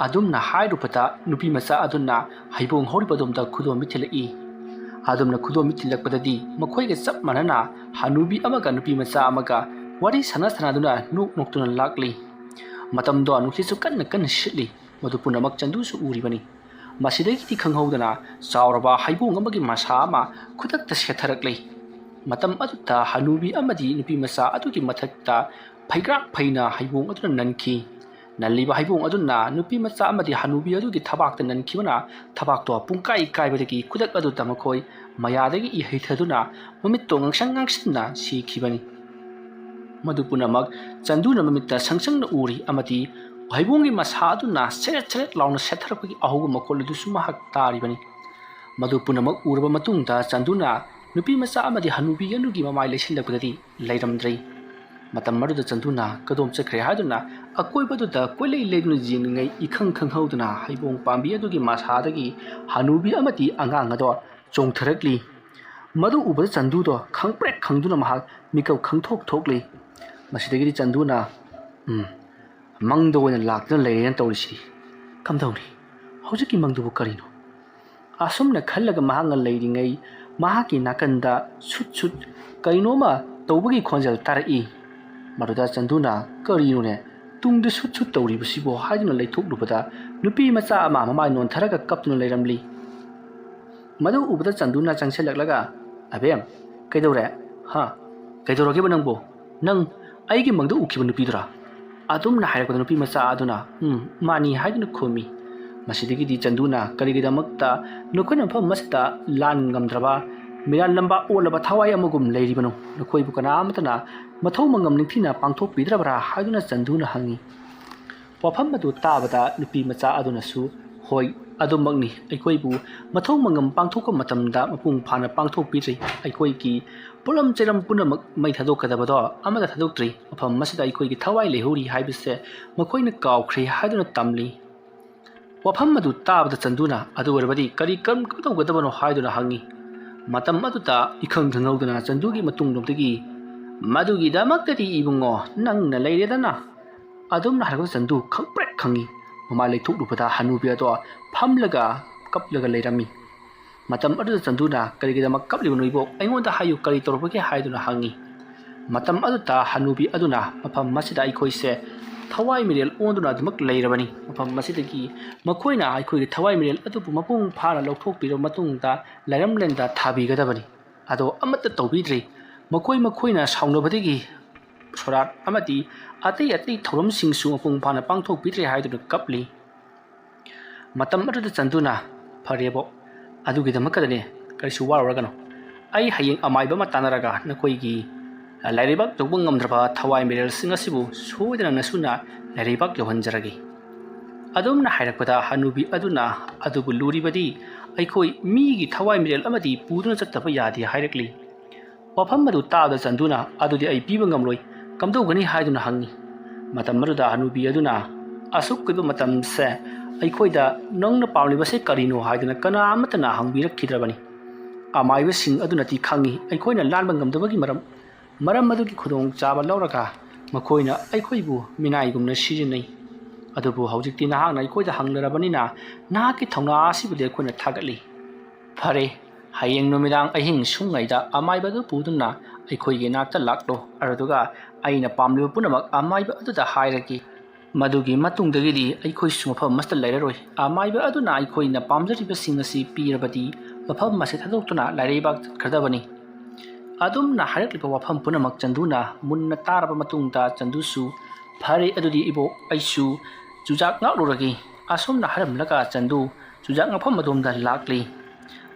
ꯑꯗꯨꯝꯅ ꯍꯥꯏꯔꯨꯕꯗ ꯅꯨꯄꯤ ꯃꯆꯥ ꯑꯗꯨꯅ ꯍꯩꯕꯣꯡ ꯍꯧꯔꯤꯕ ꯑꯗꯣꯝꯗ ꯈꯨꯗꯣꯝꯕꯤ ꯊꯤꯜꯂꯛꯏ꯫ ꯑꯗꯣꯝꯅ ꯈꯨꯗꯣꯝꯕꯤ ꯊꯤꯜꯂꯛꯄꯗꯗꯤ ꯃꯈꯣꯏꯒ ꯆꯞ ꯃꯥꯟꯅꯅ ꯍꯅꯨꯕꯤ ꯑꯃꯒ ꯅꯨꯄꯤ ꯃꯆꯥ ꯑꯃꯒ ꯋꯥꯔꯤ ꯁꯥꯟꯅ ꯁꯥꯟꯅꯗꯨꯅ ꯅꯣꯛ ꯅꯣꯛꯇꯨꯅ ꯂꯥꯛꯂꯤ꯫ ꯃꯇꯝꯗꯣ ꯅꯨꯡꯁꯤꯠꯁꯨ ꯀꯟꯅ ꯀꯟꯅ ꯁꯤꯠꯂꯤ꯫ ꯃꯗꯨ ꯄꯨꯝꯅꯃꯛ ꯆꯟꯗꯨꯁꯨ ꯎꯔꯤꯕꯅꯤ꯫ ꯃꯁꯤꯗꯒꯤꯗꯤ ꯈꯪꯍꯧꯗꯅ ꯆꯥꯎꯔꯕ ꯍꯩꯕꯣꯡ ꯑꯃꯒꯤ ꯃꯁꯥ ꯑꯃ ꯈꯨꯗꯛꯇ ꯁꯦꯠꯊꯔꯛꯂꯤ꯫ ꯃꯇꯝ ꯑꯗꯨꯗ ꯍꯅꯨꯕꯤ ꯑꯃꯗꯤ ꯅꯨꯄꯤ ꯃꯆꯥ ꯑꯗꯨꯒꯤ ꯃꯊꯛꯇ ꯐꯩꯒ꯭ꯔꯥꯛ ꯐꯩꯅ ꯍꯩꯕꯣꯡ ꯑꯗꯨꯅ ꯅꯟꯈꯤ꯫ ꯅꯜꯂꯤꯕ ꯍꯩꯕꯣꯡ ꯑꯗꯨꯅ ꯅꯨꯄꯤ ꯃꯆꯥ ꯑꯃꯗꯤ ꯍꯅꯨꯕꯤ ꯑꯗꯨꯒꯤ ꯊꯕꯥꯛꯇ ꯅꯟꯈꯤꯕꯅ ꯊꯕꯥꯛꯇꯣ ꯄꯨꯡꯀꯥꯏ ꯀꯥꯏꯕꯗꯒꯤ ꯈꯨꯗꯛ ꯑꯗꯨꯗ ꯃꯈꯣꯏ ꯃꯌꯥꯗꯒꯤ ꯏ ꯍꯩꯊꯗꯨꯅ ꯃꯃꯤꯠꯇꯣ ꯉꯥꯡꯁꯪ ꯉꯥꯡꯁꯤꯟꯅ ꯁꯤꯈꯤꯕꯅꯤ꯫ ꯃꯗꯨ ꯄꯨꯝꯅꯃꯛ ꯆꯟꯗꯨꯅ ꯃꯃꯤꯠꯇ ꯁꯪ ꯁꯪꯅ ꯎꯔꯤ ꯑꯃꯗꯤ ꯍꯩꯕꯣꯡꯒꯤ ꯃꯁꯥ ꯑꯗꯨꯅ ꯁꯦꯔꯦꯠ ꯁꯦꯔꯦꯠ ꯂꯥꯎꯅ ꯁꯦꯠꯊꯔꯛꯄꯒꯤ ꯑꯍꯧꯕ ꯃꯈꯣꯜ ꯑꯗꯨꯁꯨ ꯃꯍꯥꯛ ꯇꯥꯔꯤꯕꯅꯤ꯫ ꯃꯗꯨ ꯄꯨꯝꯅꯃꯛ ꯎꯔꯕ ꯃꯇꯨꯡꯗ ꯆꯟꯗꯨꯅ ꯅꯨꯄꯤ ꯃꯆꯥ ꯑꯃꯗꯤ ꯍꯅꯨꯕꯤ ꯑꯗꯨꯒꯤ ꯃꯃꯥꯏ ꯂꯩꯁꯤꯜꯂꯛꯄꯗꯗꯤ ꯂꯩꯔꯝꯗ꯭ꯔꯦ꯫ ꯃꯇꯝ ꯑꯗꯨꯗ ꯆꯟꯗꯨꯅ ꯀꯗꯣꯝ ꯆꯠꯈ꯭ꯔꯦ ꯍꯥꯏꯗꯨꯅ ꯑꯀꯣꯏꯕꯗꯨꯗ ꯀꯣꯏꯂꯩ ꯂꯩꯗꯨꯅ ꯌꯦꯡꯂꯤꯉꯩ ꯏꯈꯪ ꯈꯪꯍꯧꯗꯅ ꯍꯩꯕꯣꯡ ꯄꯥꯝꯕꯤ ꯑꯗꯨꯒꯤ ꯃꯁꯥꯗꯒꯤ ꯍꯅꯨꯕꯤ ꯑꯃꯗꯤ ꯑꯉꯥꯡ ꯑꯗꯣ ꯆꯣꯡꯊꯔꯛꯂꯤ꯫ ꯃꯗꯨ ꯎꯕꯗ ꯆꯟꯗꯨꯗꯣ ꯈꯪꯄ꯭ꯔꯦꯛ ꯈꯪꯗꯨꯅ ꯃꯍꯥꯛ ꯃꯤꯀꯞ ꯈꯪꯊꯣꯛ ꯊꯣꯛꯂꯤ꯫ ꯃꯁꯤꯗꯒꯤꯗꯤ ꯆꯟꯗꯨꯅ, "ꯎꯝ, ꯃꯪꯗ ꯑꯣꯏꯅ ꯂꯥꯛꯇꯨꯅ ꯂꯩꯔꯦꯅ ꯇꯧꯔꯤꯁꯤ꯫ ꯀꯝꯗꯧꯅꯤ? ꯍꯧꯖꯤꯛꯀꯤ ꯃꯪꯗꯨꯕꯨ ꯀꯔꯤꯅꯣ?" ꯑꯁꯨꯝꯅ ꯈꯜꯂꯒ ꯃꯍꯥꯛꯅ ꯂꯩꯔꯤꯉꯩ ꯃꯍꯥꯛꯀꯤ ꯅꯥꯀꯟꯗ ꯁꯨꯠ ꯁꯨꯠ ꯀꯩꯅꯣꯝꯃ ꯇꯧꯕꯒꯤ ꯈꯣꯟꯖꯦꯜ ꯇꯥꯔꯛꯏ꯫ ꯃꯗꯨꯗ ꯆꯟꯗꯨꯅ, "ꯀꯔꯤꯅꯣꯅꯦ ꯇꯨꯡꯗ ꯁꯨꯠ ꯁꯨꯠ ꯇꯧꯔꯤꯕꯁꯤꯕꯣ?" ꯍꯥꯏꯗꯨꯅ ꯂꯩꯊꯣꯛꯂꯨꯕꯗ ꯅꯨꯄꯤ ꯃꯆꯥ ꯑꯃ ꯃꯃꯥꯏ ꯅꯣꯟꯊꯔꯒ ꯀꯞꯇꯨꯅ ꯂꯩꯔꯝꯂꯤ꯫ ꯃꯗꯨ ꯎꯕꯗ ꯆꯟꯗꯨꯅ ꯆꯪꯁꯤꯜꯂꯛꯂꯒ, "ꯑꯕꯦꯝ, ꯀꯩꯗꯧꯔꯦ? ꯍꯥ? ꯀꯩꯗꯧꯔꯒꯦꯕ ꯅꯪꯕꯨ? ꯅꯪ ꯑꯩꯒꯤ ꯃꯪꯗ ꯎꯈꯤꯕ ꯅꯨꯄꯤꯗꯨꯔꯥ?" ꯑꯗꯨꯝꯅ ꯍꯥꯏꯔꯛꯄꯗ ꯅꯨꯄꯤ ꯃꯆꯥ ꯑꯗꯨꯅ, "ꯎꯝ, ꯃꯥꯅꯤ" ꯍꯥꯏꯗꯨꯅ ꯈꯨꯝꯃꯤ꯫ ꯃꯁꯤꯗꯒꯤꯗꯤ ꯆꯟꯗꯨꯅ, "ꯀꯔꯤꯒꯤꯗꯃꯛꯇ ꯅꯈꯣꯏꯅ ꯃꯐꯝ ꯑꯃꯁꯤꯗ ꯂꯥꯟ ꯉꯝꯗ꯭ꯔꯕ, ꯃꯤꯔꯥꯟ ꯂꯝꯕꯥ ꯑꯣꯜꯂꯕ ꯊꯋꯥꯏ ꯑꯃꯒꯨꯝ ꯂꯩꯔꯤꯕꯅꯣ? ꯅꯈꯣꯏꯕꯨ ꯀꯅꯥ ꯑꯃꯠꯇꯅ ꯃꯊꯧ ꯃꯉꯝ ꯅꯤꯡꯊꯤꯅ ꯄꯥꯡꯊꯣꯛꯄꯤꯗ꯭ꯔꯕ꯭ꯔꯥ?" ꯍꯥꯏꯗꯨꯅ ꯆꯟꯗꯨꯅ ꯍꯪꯉꯤ꯫ ꯋꯥꯐꯝ ꯑꯗꯨ ꯇꯥꯕꯗ ꯅꯨꯄꯤ ꯃꯆꯥ ꯑꯗꯨꯅꯁꯨ ꯍꯣꯏ, ꯑꯗꯨꯃꯛꯅꯤ꯫ ꯑꯩꯈꯣꯏꯕꯨ ꯃꯊꯧ ꯃꯉꯝ ꯄꯥꯡꯊꯣꯛꯄ ꯃꯇꯝꯗ ꯃꯄꯨꯡ ꯐꯥꯅ ꯄꯥꯡꯊꯣꯛꯄꯤꯗ꯭ꯔꯤ꯫ ꯑꯩꯈꯣꯏꯒꯤ ꯄꯣꯠꯂꯝ ꯆꯩꯔꯝ ꯄꯨꯝꯅꯃꯛ ꯃꯩ ꯊꯥꯗꯣꯛꯀꯗꯕꯗꯣ ꯑꯃꯠꯇ ꯊꯥꯗꯣꯛꯇ꯭ꯔꯤ꯫ ꯃꯐꯝ ꯑꯁꯤꯗ ꯑꯩꯈꯣꯏꯒꯤ ꯊꯋꯥꯏ ꯂꯩꯍꯧꯔꯤ ꯍꯥꯏꯕꯁꯦ ꯃꯈꯣꯏꯅ ꯀꯥꯎꯈ꯭ꯔꯦ ꯍꯥꯏꯗꯨꯅ ꯇꯝꯂꯤ꯫ ꯋꯥꯐꯝ ꯑꯗꯨ ꯇꯥꯕꯗ ꯆꯟꯗꯨꯅ ꯑꯗꯨ ꯑꯣꯏꯔꯕꯗꯤ ꯀꯔꯤ ꯀꯔꯝ ꯇꯧꯒꯗꯕꯅꯣ ꯍꯥꯏꯗꯨꯅ ꯍꯪꯉꯤ꯫ ꯃꯇꯝ ꯑꯗꯨꯗ ꯏꯈꯪ ꯈꯪꯍꯧꯗꯅ ꯆꯟꯗꯨꯒꯤ ꯃꯇꯨꯡꯂꯣꯝꯗꯒꯤ, "ꯃꯗꯨꯒꯤꯗꯃꯛꯇꯗꯤ ꯏꯕꯨꯡꯉꯣ, ꯅꯪꯅ ꯂꯩꯔꯦꯗꯅ?" ꯑꯗꯨꯝꯅ ꯍꯥꯏꯔꯛꯄꯗ ꯆꯟꯗꯨ ꯈꯪꯄ꯭ꯔꯦꯛ ꯈꯪꯉꯤ꯫ ꯃꯃꯥꯏ ꯂꯩꯊꯣꯛꯂꯨꯕꯗ ꯍꯅꯨꯕꯤ ꯑꯗꯣ ꯐꯝꯂꯒ ꯀꯞꯂꯒ ꯂꯩꯔꯝꯃꯤ꯫ ꯃꯇꯝ ꯑꯗꯨꯗ ꯆꯟꯗꯨꯅ, "ꯀꯔꯤꯒꯤꯗꯃꯛ ꯀꯞꯂꯤꯕꯅꯣ ꯏꯕꯣꯛ? ꯑꯩꯉꯣꯟꯗ ꯍꯥꯏꯌꯨ, ꯀꯔꯤ ꯇꯧꯔꯕꯒꯦ?" ꯍꯥꯏꯗꯨꯅ ꯍꯪꯉꯤ꯫ ꯃꯇꯝ ꯑꯗꯨꯗ ꯍꯅꯨꯕꯤ ꯑꯗꯨꯅ ꯃꯐꯝ ꯑꯁꯤꯗ ꯑꯩꯈꯣꯏꯁꯦ ꯊꯋꯥꯏ ꯃꯤꯔꯦꯜ ꯑꯣꯟꯗꯨꯅ ꯑꯗꯨꯃꯛ ꯂꯩꯔꯕꯅꯤ꯫ ꯃꯐꯝ ꯑꯁꯤꯗꯒꯤ ꯃꯈꯣꯏꯅ ꯑꯩꯈꯣꯏꯒꯤ ꯊꯋꯥꯏ ꯃꯤꯔꯦꯜ ꯑꯗꯨꯕꯨ ꯃꯄꯨꯡ ꯐꯥꯅ ꯂꯧꯊꯣꯛꯄꯤꯔꯕ ꯃꯇꯨꯡꯗ ꯂꯩꯔꯝꯂꯦꯟꯗ ꯊꯥꯕꯤꯒꯗꯕꯅꯤ꯫ ꯑꯗꯣ ꯑꯃꯠꯇ ꯇꯧꯕꯤꯗ꯭ꯔꯤ꯫ ꯃꯈꯣꯏ ꯃꯈꯣꯏꯅ ꯁꯥꯎꯅꯕꯗꯒꯤ ꯁꯣꯔꯥꯠ ꯑꯃꯗꯤ ꯑꯇꯩ ꯑꯇꯩ ꯊꯧꯔꯝꯁꯤꯡꯁꯨ ꯃꯄꯨꯡ ꯐꯥꯅ ꯄꯥꯡꯊꯣꯛꯄꯤꯗ꯭ꯔꯦ ꯍꯥꯏꯗꯨꯅ ꯀꯞꯂꯤ꯫ ꯃꯇꯝ ꯑꯗꯨꯗ ꯆꯟꯗꯨꯅ, "ꯐꯔꯦꯕꯣ, ꯑꯗꯨꯒꯤꯗꯃꯛꯇꯗꯅꯦ, ꯀꯔꯤꯁꯨ ꯋꯥꯔꯨꯔꯒꯅꯨ꯫ ꯑꯩ ꯍꯌꯦꯡ ꯑꯃꯥꯏꯕ ꯑꯃ ꯇꯥꯟꯅꯔꯒ ꯅꯈꯣꯏꯒꯤ ꯂꯥꯏꯔꯩꯕꯥꯛ ꯌꯧꯕ ꯉꯝꯗ꯭ꯔꯕ ꯊꯋꯥꯏ ꯃꯤꯔꯦꯜꯁꯤꯡ ꯑꯁꯤꯕꯨ ꯁꯣꯏꯗꯅ ꯅꯁꯨꯅ ꯂꯥꯏꯔꯩꯕꯥꯛ ꯌꯧꯍꯟꯖꯔꯒꯦ"꯫ ꯑꯗꯨꯝꯅ ꯍꯥꯏꯔꯛꯄꯗ ꯍꯅꯨꯕꯤ ꯑꯗꯨꯅ, "ꯑꯗꯨꯕꯨ ꯂꯨꯔꯤꯕꯗꯤ ꯑꯩꯈꯣꯏ ꯃꯤꯒꯤ ꯊꯋꯥꯏ ꯃꯤꯔꯦꯜ ꯑꯃꯗꯤ ꯄꯨꯗꯨꯅ ꯆꯠꯇꯕ ꯌꯥꯗꯦ" ꯍꯥꯏꯔꯛꯂꯤ꯫ ꯋꯥꯐꯝ ꯑꯗꯨ ꯇꯥꯕꯗ ꯆꯟꯗꯨꯅ, "ꯑꯗꯨꯗꯤ ꯑꯩ ꯄꯤꯕ ꯉꯝꯂꯣꯏ, ꯀꯝꯗꯧꯒꯅꯤ?" ꯍꯥꯏꯗꯨꯅ ꯍꯪꯉꯤ꯫ ꯃꯇꯝ ꯑꯗꯨꯗ ꯍꯅꯨꯕꯤ ꯑꯗꯨꯅ, "ꯑꯁꯨꯛ ꯀꯨꯏꯕ ꯃꯇꯝꯁꯦ ꯑꯩꯈꯣꯏꯗ ꯅꯪꯅ ꯄꯥꯝꯂꯤꯕꯁꯦ ꯀꯔꯤꯅꯣ ꯍꯥꯏꯗꯨꯅ ꯀꯅꯥ ꯑꯃꯠꯇꯅ ꯍꯪꯕꯤꯔꯛꯈꯤꯗ꯭ꯔꯕꯅꯤ꯫ ꯑꯃꯥꯏꯕꯁꯤꯡ ꯑꯗꯨꯅꯗꯤ ꯈꯪꯉꯤ ꯑꯩꯈꯣꯏꯅ ꯂꯥꯟꯕ ꯉꯝꯗꯕꯒꯤ ꯃꯔꯝ꯫ ꯃꯔꯝ ꯑꯗꯨꯒꯤ ꯈꯨꯗꯣꯡꯆꯥꯕ ꯂꯧꯔꯒ ꯃꯈꯣꯏꯅ ꯑꯩꯈꯣꯏꯕꯨ ꯃꯤꯅꯥꯏꯒꯨꯝꯅ ꯁꯤꯖꯤꯟꯅꯩ꯫ ꯑꯗꯨꯕꯨ ꯍꯧꯖꯤꯛꯇꯤ ꯅꯍꯥꯛꯅ ꯑꯩꯈꯣꯏꯗ ꯍꯪꯅꯔꯕꯅꯤꯅ ꯅꯍꯥꯛꯀꯤ ꯊꯧꯅꯥ ꯑꯁꯤꯕꯨꯗꯤ ꯑꯩꯈꯣꯏꯅ ꯊꯥꯒꯠꯂꯤ꯫ ꯐꯔꯦ, ꯍꯌꯦꯡ ꯅꯨꯃꯤꯗꯥꯡ ꯑꯍꯤꯡ ꯁꯨꯡꯉꯩꯗ ꯑꯃꯥꯏꯕ ꯑꯗꯨ ꯄꯨꯗꯨꯅ ꯑꯩꯈꯣꯏꯒꯤ ꯅꯥꯛꯇ ꯂꯥꯛꯂꯣ, ꯑꯗꯨꯗꯨꯒ ꯑꯩꯅ ꯄꯥꯝꯂꯤꯕ ꯄꯨꯝꯅꯃꯛ ꯑꯃꯥꯏꯕ ꯑꯗꯨꯗ ꯍꯥꯏꯔꯒꯦ꯫ ꯃꯗꯨꯒꯤ ꯃꯇꯨꯡꯗꯒꯤꯗꯤ ꯑꯩꯈꯣꯏꯁꯨ ꯃꯐꯝ ꯑꯃꯁꯤꯗ ꯂꯩꯔꯔꯣꯏ꯫ ꯑꯃꯥꯏꯕ ꯑꯗꯨꯅ ꯑꯩꯈꯣꯏꯅ ꯄꯥꯝꯖꯔꯤꯕꯁꯤꯡ ꯑꯁꯤ ꯄꯤꯔꯕꯗꯤ ꯃꯐꯝ ꯑꯁꯤ ꯊꯥꯗꯣꯛꯇꯨꯅ ꯂꯥꯏꯔꯩꯕꯥꯛ ꯆꯠꯈ꯭ꯔꯗꯕꯅꯤ"꯫ ꯑꯗꯨꯝꯅ ꯍꯥꯏꯔꯛꯂꯤꯕ ꯋꯥꯐꯝ ꯄꯨꯝꯅꯃꯛ ꯆꯟꯗꯨꯅ ꯃꯨꯟꯅ ꯇꯥꯔꯕ ꯃꯇꯨꯡꯗ ꯆꯟꯗꯨꯁꯨ, "ꯐꯔꯦ, ꯑꯗꯨꯗꯤ ꯏꯕꯣꯛ, ꯑꯩꯁꯨ ꯆꯨꯖꯥꯛ ꯉꯥꯛꯂꯨꯔꯒꯦ"꯫ ꯑꯁꯨꯝꯅ ꯍꯥꯏꯔꯝꯂꯒ ꯆꯟꯗꯨ ꯆꯨꯖꯥꯛ ꯉꯥꯛꯐꯝ ꯑꯗꯣꯝꯗ ꯂꯥꯛꯂꯤ꯫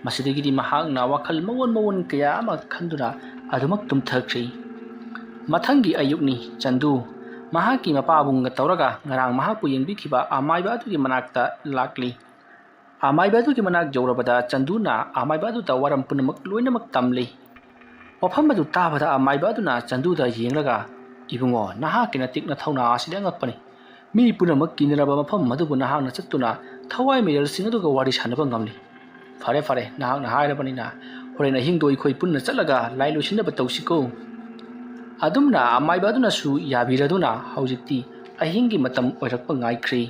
ꯃꯁꯤꯗꯒꯤꯗꯤ ꯃꯍꯥꯛꯅ ꯋꯥꯈꯜ ꯃꯑꯣꯟ ꯃꯑꯣꯟ ꯀꯌꯥ ꯑꯃ ꯈꯟꯗꯨꯅ ꯑꯗꯨꯃꯛ ꯇꯨꯝꯊꯈ꯭ꯔꯤ꯫ ꯃꯊꯪꯒꯤ ꯑꯌꯨꯛꯅꯤ꯫ ꯆꯟꯗꯨ ꯃꯍꯥꯛꯀꯤ ꯃꯄꯥꯕꯨꯡꯒ ꯇꯧꯔꯒ ꯉꯔꯥꯡ ꯃꯍꯥꯛꯄꯨ ꯌꯦꯡꯕꯤꯈꯤꯕ ꯑꯃꯥꯏꯕ ꯑꯗꯨꯒꯤ ꯃꯅꯥꯛꯇ ꯂꯥꯛꯂꯤ꯫ ꯑꯃꯥꯏꯕ ꯑꯗꯨꯒꯤ ꯃꯅꯥꯛ ꯌꯧꯔꯕꯗ ꯆꯟꯗꯨꯅ ꯑꯃꯥꯏꯕ ꯑꯗꯨꯗ ꯋꯥꯔꯝ ꯄꯨꯝꯅꯃꯛ ꯂꯣꯏꯅꯃꯛ ꯇꯝꯂꯤ꯫ ꯋꯥꯐꯝ ꯑꯗꯨ ꯇꯥꯕꯗ ꯑꯃꯥꯏꯕ ꯑꯗꯨꯅ ꯆꯟꯗꯨꯗ ꯌꯦꯡꯂꯒ, "ꯏꯕꯨꯡꯉꯣ, ꯅꯍꯥꯛꯀꯤ ꯅꯇꯤꯛ ꯅꯊꯧꯅꯥ ꯑꯁꯤꯗꯤ ꯑꯉꯛꯄꯅꯤ꯫ ꯃꯤ ꯄꯨꯝꯅꯃꯛ ꯀꯤꯅꯔꯕ ꯃꯐꯝ ꯑꯗꯨꯕꯨ ꯅꯍꯥꯛꯅ ꯆꯠꯇꯨꯅ ꯊꯋꯥꯏ ꯃꯤꯔꯦꯜꯁꯤꯡ ꯑꯗꯨꯒ ꯋꯥꯔꯤ ꯁꯥꯟꯅꯕ ꯉꯝꯂꯤ꯫ ꯐꯔꯦ ꯐꯔꯦ, ꯅꯍꯥꯛꯅ ꯍꯥꯏꯔꯕꯅꯤꯅ ꯍꯣꯔꯦꯟ ꯑꯍꯤꯡꯗꯣ ꯑꯩꯈꯣꯏ ꯄꯨꯟꯅ ꯆꯠꯂꯒ ꯂꯥꯏ ꯂꯣꯏꯁꯤꯟꯅꯕ ꯇꯧꯁꯤꯀꯣ?" ꯑꯗꯨꯝꯅ ꯑꯃꯥꯏꯕ ꯑꯗꯨꯅꯁꯨ ꯌꯥꯕꯤꯔꯗꯨꯅ ꯍꯧꯖꯤꯛꯇꯤ ꯑꯍꯤꯡꯒꯤ ꯃꯇꯝ ꯑꯣꯏꯔꯛꯄ ꯉꯥꯏꯈ꯭ꯔꯤ꯫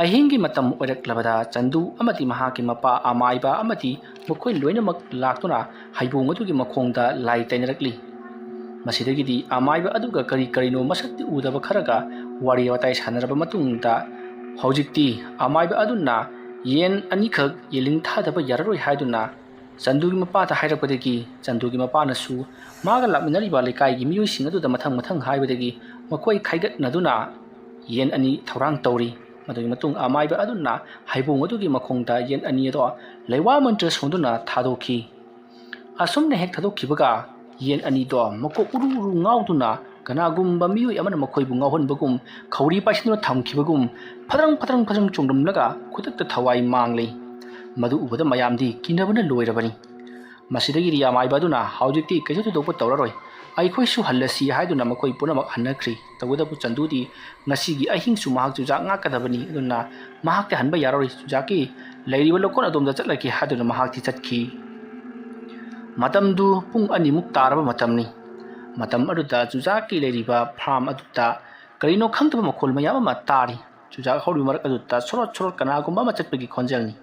ꯑꯍꯤꯡꯒꯤ ꯃꯇꯝ ꯑꯣꯏꯔꯛꯂꯕꯗ ꯆꯟꯗꯨ ꯑꯃꯗꯤ ꯃꯍꯥꯛꯀꯤ ꯃꯄꯥ ꯑꯃꯥꯏꯕ ꯑꯃꯗꯤ ꯃꯈꯣꯏ ꯂꯣꯏꯅꯃꯛ ꯂꯥꯛꯇꯨꯅ ꯍꯩꯕꯣꯡ ꯑꯗꯨꯒꯤ ꯃꯈꯣꯡꯗ ꯂꯥꯏ ꯇꯩꯅꯔꯛꯂꯤ꯫ ꯃꯁꯤꯗꯒꯤꯗꯤ ꯑꯃꯥꯏꯕ ꯑꯗꯨꯒ ꯀꯔꯤ ꯀꯔꯤꯅꯣ ꯃꯁꯛꯇꯤ ꯎꯗꯕ ꯈꯔꯒ ꯋꯥꯔꯤ ꯋꯥꯇꯥꯏ ꯁꯥꯟꯅꯔꯕ ꯃꯇꯨꯡꯗ ꯍꯧꯖꯤꯛꯇꯤ ꯑꯃꯥꯏꯕ ꯑꯗꯨꯅ ꯌꯦꯟ ꯑꯅꯤꯈꯛ ꯌꯦꯂꯤꯡ ꯊꯥꯗꯕ ꯌꯥꯔꯔꯣꯏ ꯍꯥꯏꯗꯨꯅ ꯆꯟꯗꯨꯒꯤ ꯃꯄꯥꯗ ꯍꯥꯏꯔꯛꯄꯗꯒꯤ ꯆꯟꯗꯨꯒꯤ ꯃꯄꯥꯅꯁꯨ ꯃꯥꯒ ꯂꯥꯛꯃꯤꯟꯅꯔꯤꯕ ꯂꯩꯀꯥꯏꯒꯤ ꯃꯤꯑꯣꯏꯁꯤꯡ ꯑꯗꯨꯗ ꯃꯊꯪ ꯃꯊꯪ ꯍꯥꯏꯕꯗꯒꯤ ꯃꯈꯣꯏ ꯈꯥꯏꯒꯠꯅꯗꯨꯅ ꯌꯦꯟ ꯑꯅꯤ ꯊꯧꯔꯥꯡ ꯇꯧꯔꯤ꯫ ꯃꯗꯨꯒꯤ ꯃꯇꯨꯡ ꯑꯃꯥꯏꯕ ꯑꯗꯨꯅ ꯍꯩꯕꯣꯡ ꯑꯗꯨꯒꯤ ꯃꯈꯣꯡꯗ ꯌꯦꯟ ꯑꯅꯤ ꯑꯗꯣ ꯂꯩꯋꯥ ꯃꯟꯇ꯭ꯔ ꯁꯣꯟꯗꯨꯅ ꯊꯥꯗꯣꯛꯈꯤ꯫ ꯑꯁꯨꯝꯅ ꯍꯦꯛ ꯊꯥꯗꯣꯛꯈꯤꯕꯒ ꯌꯦꯟ ꯑꯅꯤꯗꯣ ꯃꯀꯣꯛ ꯎꯔꯨ ꯎꯔꯨ ꯉꯥꯎꯗꯨꯅ ꯀꯅꯥꯒꯨꯝꯕ ꯃꯤꯑꯣꯏ ꯑꯃꯅ ꯃꯈꯣꯏꯕꯨ ꯉꯥꯎꯍꯟꯕꯒꯨꯝ ꯈꯧꯔꯤ ꯄꯥꯏꯁꯤꯟꯗꯨꯅ ꯊꯝꯈꯤꯕꯒꯨꯝ ꯐꯗ꯭ꯔꯪ ꯐꯗ꯭ꯔꯪ ꯐꯗ꯭ꯔꯪ ꯆꯣꯡꯂꯝꯂꯒ ꯈꯨꯗꯛꯇ ꯊꯋꯥꯏ ꯃꯥꯡꯂꯦ꯫ ꯃꯗꯨ ꯎꯕꯗ ꯃꯌꯥꯝꯗꯤ ꯀꯤꯅꯕꯅ ꯂꯣꯏꯔꯕꯅꯤ꯫ ꯃꯁꯤꯗꯒꯤꯗꯤ ꯑꯃꯥꯏꯕ ꯑꯗꯨꯅ ꯍꯧꯖꯤꯛꯇꯤ ꯀꯩꯁꯨ ꯊꯣꯏꯗꯣꯛꯄ ꯇꯧꯔꯔꯣꯏ, ꯑꯩꯈꯣꯏꯁꯨ ꯍꯜꯂꯁꯤ ꯍꯥꯏꯗꯨꯅ ꯃꯈꯣꯏ ꯄꯨꯝꯅꯃꯛ ꯍꯟꯅꯈ꯭ꯔꯤ꯫ ꯇꯧꯕꯇꯕꯨ ꯆꯟꯗꯨꯗꯤ ꯉꯁꯤꯒꯤ ꯑꯍꯤꯡꯁꯨ ꯃꯍꯥꯛ ꯆꯨꯖꯥꯛ ꯉꯥꯛꯀꯗꯕꯅꯤ, ꯑꯗꯨꯅ ꯃꯍꯥꯛꯇꯤ ꯍꯟꯕ ꯌꯥꯔꯔꯣꯏ, ꯆꯨꯖꯥꯛꯀꯤ ꯂꯩꯔꯤꯕ ꯂꯧꯀꯣꯟ ꯑꯗꯣꯝꯗ ꯆꯠꯂꯒꯦ ꯍꯥꯏꯗꯨꯅ ꯃꯍꯥꯛꯇꯤ ꯆꯠꯈꯤ꯫ ꯃꯇꯝꯗꯨ ꯄꯨꯡ ꯑꯅꯤꯃꯨꯛ ꯇꯥꯔꯕ ꯃꯇꯝꯅꯤ꯫ ꯃꯇꯝ ꯑꯗꯨꯗ ꯆꯨꯖꯥꯛꯀꯤ ꯂꯩꯔꯤꯕ ꯐꯥꯔꯝ ꯑꯗꯨꯗ ꯀꯔꯤꯅꯣ ꯈꯪꯗꯕ ꯃꯈꯣꯜ ꯃꯌꯥꯝ ꯑꯃ ꯇꯥꯔꯤ꯫ ꯆꯨꯖꯥꯛ ꯍꯧꯔꯤꯕ ꯃꯔꯛ ꯑꯗꯨꯗ ꯁꯣꯔꯣꯠ ꯁꯣꯔꯣꯠ ꯀꯅꯥꯒꯨꯝꯕ ꯑꯃ ꯆꯠꯄꯒꯤ ꯈꯣꯟꯖꯦꯜꯅꯤ꯫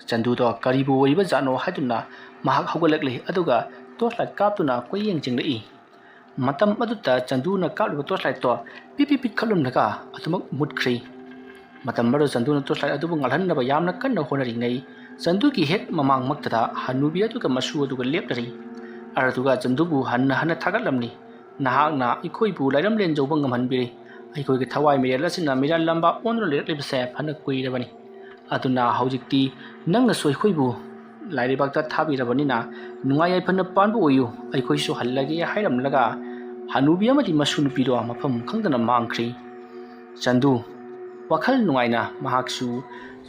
ꯆꯟꯗꯨꯗꯣ ꯀꯔꯤꯕꯨ ꯑꯣꯏꯔꯤꯕ ꯖꯥꯠꯅꯣ ꯍꯥꯏꯗꯨꯅ ꯃꯍꯥꯛ ꯍꯧꯒꯠꯂꯛꯂꯤ, ꯑꯗꯨꯒ ꯇꯣꯔꯆ ꯂꯥꯏꯠ ꯀꯥꯞꯇꯨꯅ ꯀꯣꯏꯌꯦꯡ ꯌꯦꯡꯂꯛꯏ꯫ ꯃꯇꯝ ꯑꯗꯨꯗ ꯆꯟꯗꯨꯅ ꯀꯥꯞꯂꯤꯕ ꯇꯣꯔꯆ ꯂꯥꯏꯠꯇꯣ ꯄꯤꯠ ꯄꯤꯠ ꯄꯤꯠ ꯈꯠꯂꯝꯂꯒ ꯑꯗꯨꯃꯛ ꯃꯨꯠꯈ꯭ꯔꯤ꯫ ꯃꯇꯝ ꯑꯗꯨ ꯆꯟꯗꯨꯅ ꯇꯣꯔꯆ ꯂꯥꯏꯠ ꯑꯗꯨꯕꯨ ꯉꯥꯜꯍꯟꯅꯕ ꯌꯥꯝꯅ ꯀꯟꯅ ꯍꯣꯠꯅꯔꯤꯉꯩ, ꯆꯟꯗꯨꯒꯤ ꯍꯦꯛ ꯃꯃꯥꯡꯃꯛꯇꯗ ꯍꯅꯨꯕꯤ ꯑꯗꯨꯒ ꯃꯁꯨ ꯑꯗꯨꯒ ꯂꯦꯞꯂꯔꯤ꯫ ꯑꯗꯨꯒ ꯆꯟꯗꯨꯕꯨ ꯍꯟꯅ ꯍꯟꯅ ꯊꯥꯒꯠꯂꯝꯂꯤ, "ꯅꯍꯥꯛꯅ ꯑꯩꯈꯣꯏꯕꯨ ꯂꯥꯏꯔꯝꯂꯦꯟ ꯌꯧꯕ ꯉꯝꯍꯟꯕꯤꯔꯦ꯫ ꯑꯩꯈꯣꯏꯒꯤ ꯊꯋꯥꯏ ꯃꯤꯔꯦꯜ ꯑꯁꯤꯅ ꯃꯤꯔꯥꯜ ꯂꯝꯕꯥ ꯑꯣꯟꯗꯨꯅ ꯂꯩꯔꯛꯂꯤꯕꯁꯦ ꯐꯅ ꯀꯨꯏꯔꯕꯅꯤ꯫ ꯑꯗꯨꯅ ꯍꯧꯖꯤꯛꯇꯤ ꯅꯪꯅꯁꯨ ꯑꯩꯈꯣꯏꯕꯨ ꯂꯥꯏꯔꯩꯕꯥꯛꯇ ꯊꯥꯕꯤꯔꯕꯅꯤꯅ ꯅꯨꯡꯉꯥꯏ ꯌꯥꯏꯐꯅ ꯄꯥꯟꯕ ꯑꯣꯏꯌꯨ, ꯑꯩꯈꯣꯏꯁꯨ ꯍꯜꯂꯒꯦ" ꯍꯥꯏꯔꯝꯂꯒ ꯍꯅꯨꯕꯤ ꯑꯃꯗꯤ ꯃꯁꯨ ꯅꯨꯄꯤꯗꯣ ꯃꯐꯝ ꯈꯪꯗꯅ ꯃꯥꯡꯈ꯭ꯔꯤ꯫ ꯆꯟꯗꯨ ꯋꯥꯈꯜ ꯅꯨꯡꯉꯥꯏꯅ ꯃꯍꯥꯛꯁꯨ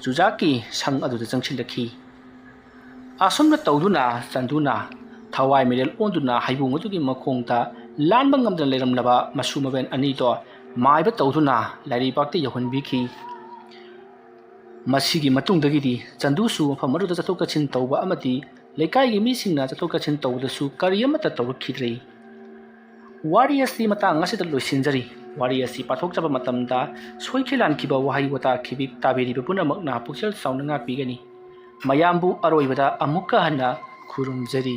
ꯆꯨꯖꯥꯛꯀꯤ ꯁꯪ ꯑꯗꯨꯗ ꯆꯪꯁꯤꯜꯂꯛꯈꯤ꯫ ꯑꯁꯨꯝꯅ ꯇꯧꯗꯨꯅ ꯆꯟꯗꯨꯅ ꯊꯋꯥꯏ ꯃꯤꯔꯦꯜ ꯑꯣꯟꯗꯨꯅ ꯍꯩꯕꯨꯡ ꯑꯗꯨꯒꯤ ꯃꯈꯣꯡꯗ ꯂꯥꯟꯕ ꯉꯝꯗꯅ ꯂꯩꯔꯝꯂꯕ ꯃꯁꯨ ꯃꯕꯦꯟ ꯑꯅꯤꯗꯣ ꯃꯥꯏꯕ ꯇꯧꯗꯨꯅ ꯂꯥꯏꯔꯩꯕꯥꯛꯇ ꯌꯧꯍꯟꯕꯤꯈꯤ꯫ ꯃꯁꯤꯒꯤ ꯃꯇꯨꯡꯗꯒꯤꯗꯤ ꯆꯟꯗꯨꯁꯨ ꯃꯐꯝ ꯑꯗꯨꯗ ꯆꯠꯊꯣꯛ ꯆꯠꯁꯤꯟ ꯇꯧꯕ ꯑꯃꯗꯤ ꯂꯩꯀꯥꯏꯒꯤ ꯃꯤꯁꯤꯡꯅ ꯆꯠꯊꯣꯛ ꯆꯠꯁꯤꯟ ꯇꯧꯕꯗꯁꯨ ꯀꯔꯤ ꯑꯃꯠꯇ ꯇꯧꯔꯛꯈꯤꯗ꯭ꯔꯦ꯫ ꯋꯥꯔꯤ ꯑꯁꯤ ꯃꯇꯥꯡ ꯑꯁꯤꯗ ꯂꯣꯏꯁꯤꯟꯖꯔꯤ꯫ ꯋꯥꯔꯤ ꯑꯁꯤ ꯄꯥꯊꯣꯛꯆꯕ ꯃꯇꯝꯗ ꯁꯣꯏꯈꯤ ꯂꯥꯟꯈꯤꯕ ꯋꯥꯍꯩ ꯋꯥꯇꯥ ꯈꯤꯕꯤꯛ ꯇꯥꯕꯤꯔꯤꯕ ꯄꯨꯝꯅꯃꯛꯅ ꯄꯨꯛꯆꯦꯜ ꯆꯥꯎꯅ ꯉꯥꯛꯄꯤꯒꯅꯤ꯫ ꯃꯌꯥꯝꯕꯨ ꯑꯔꯣꯏꯕꯗ ꯑꯃꯨꯛꯀ ꯍꯟꯅ ꯈꯨꯔꯨꯝꯖꯔꯤ꯫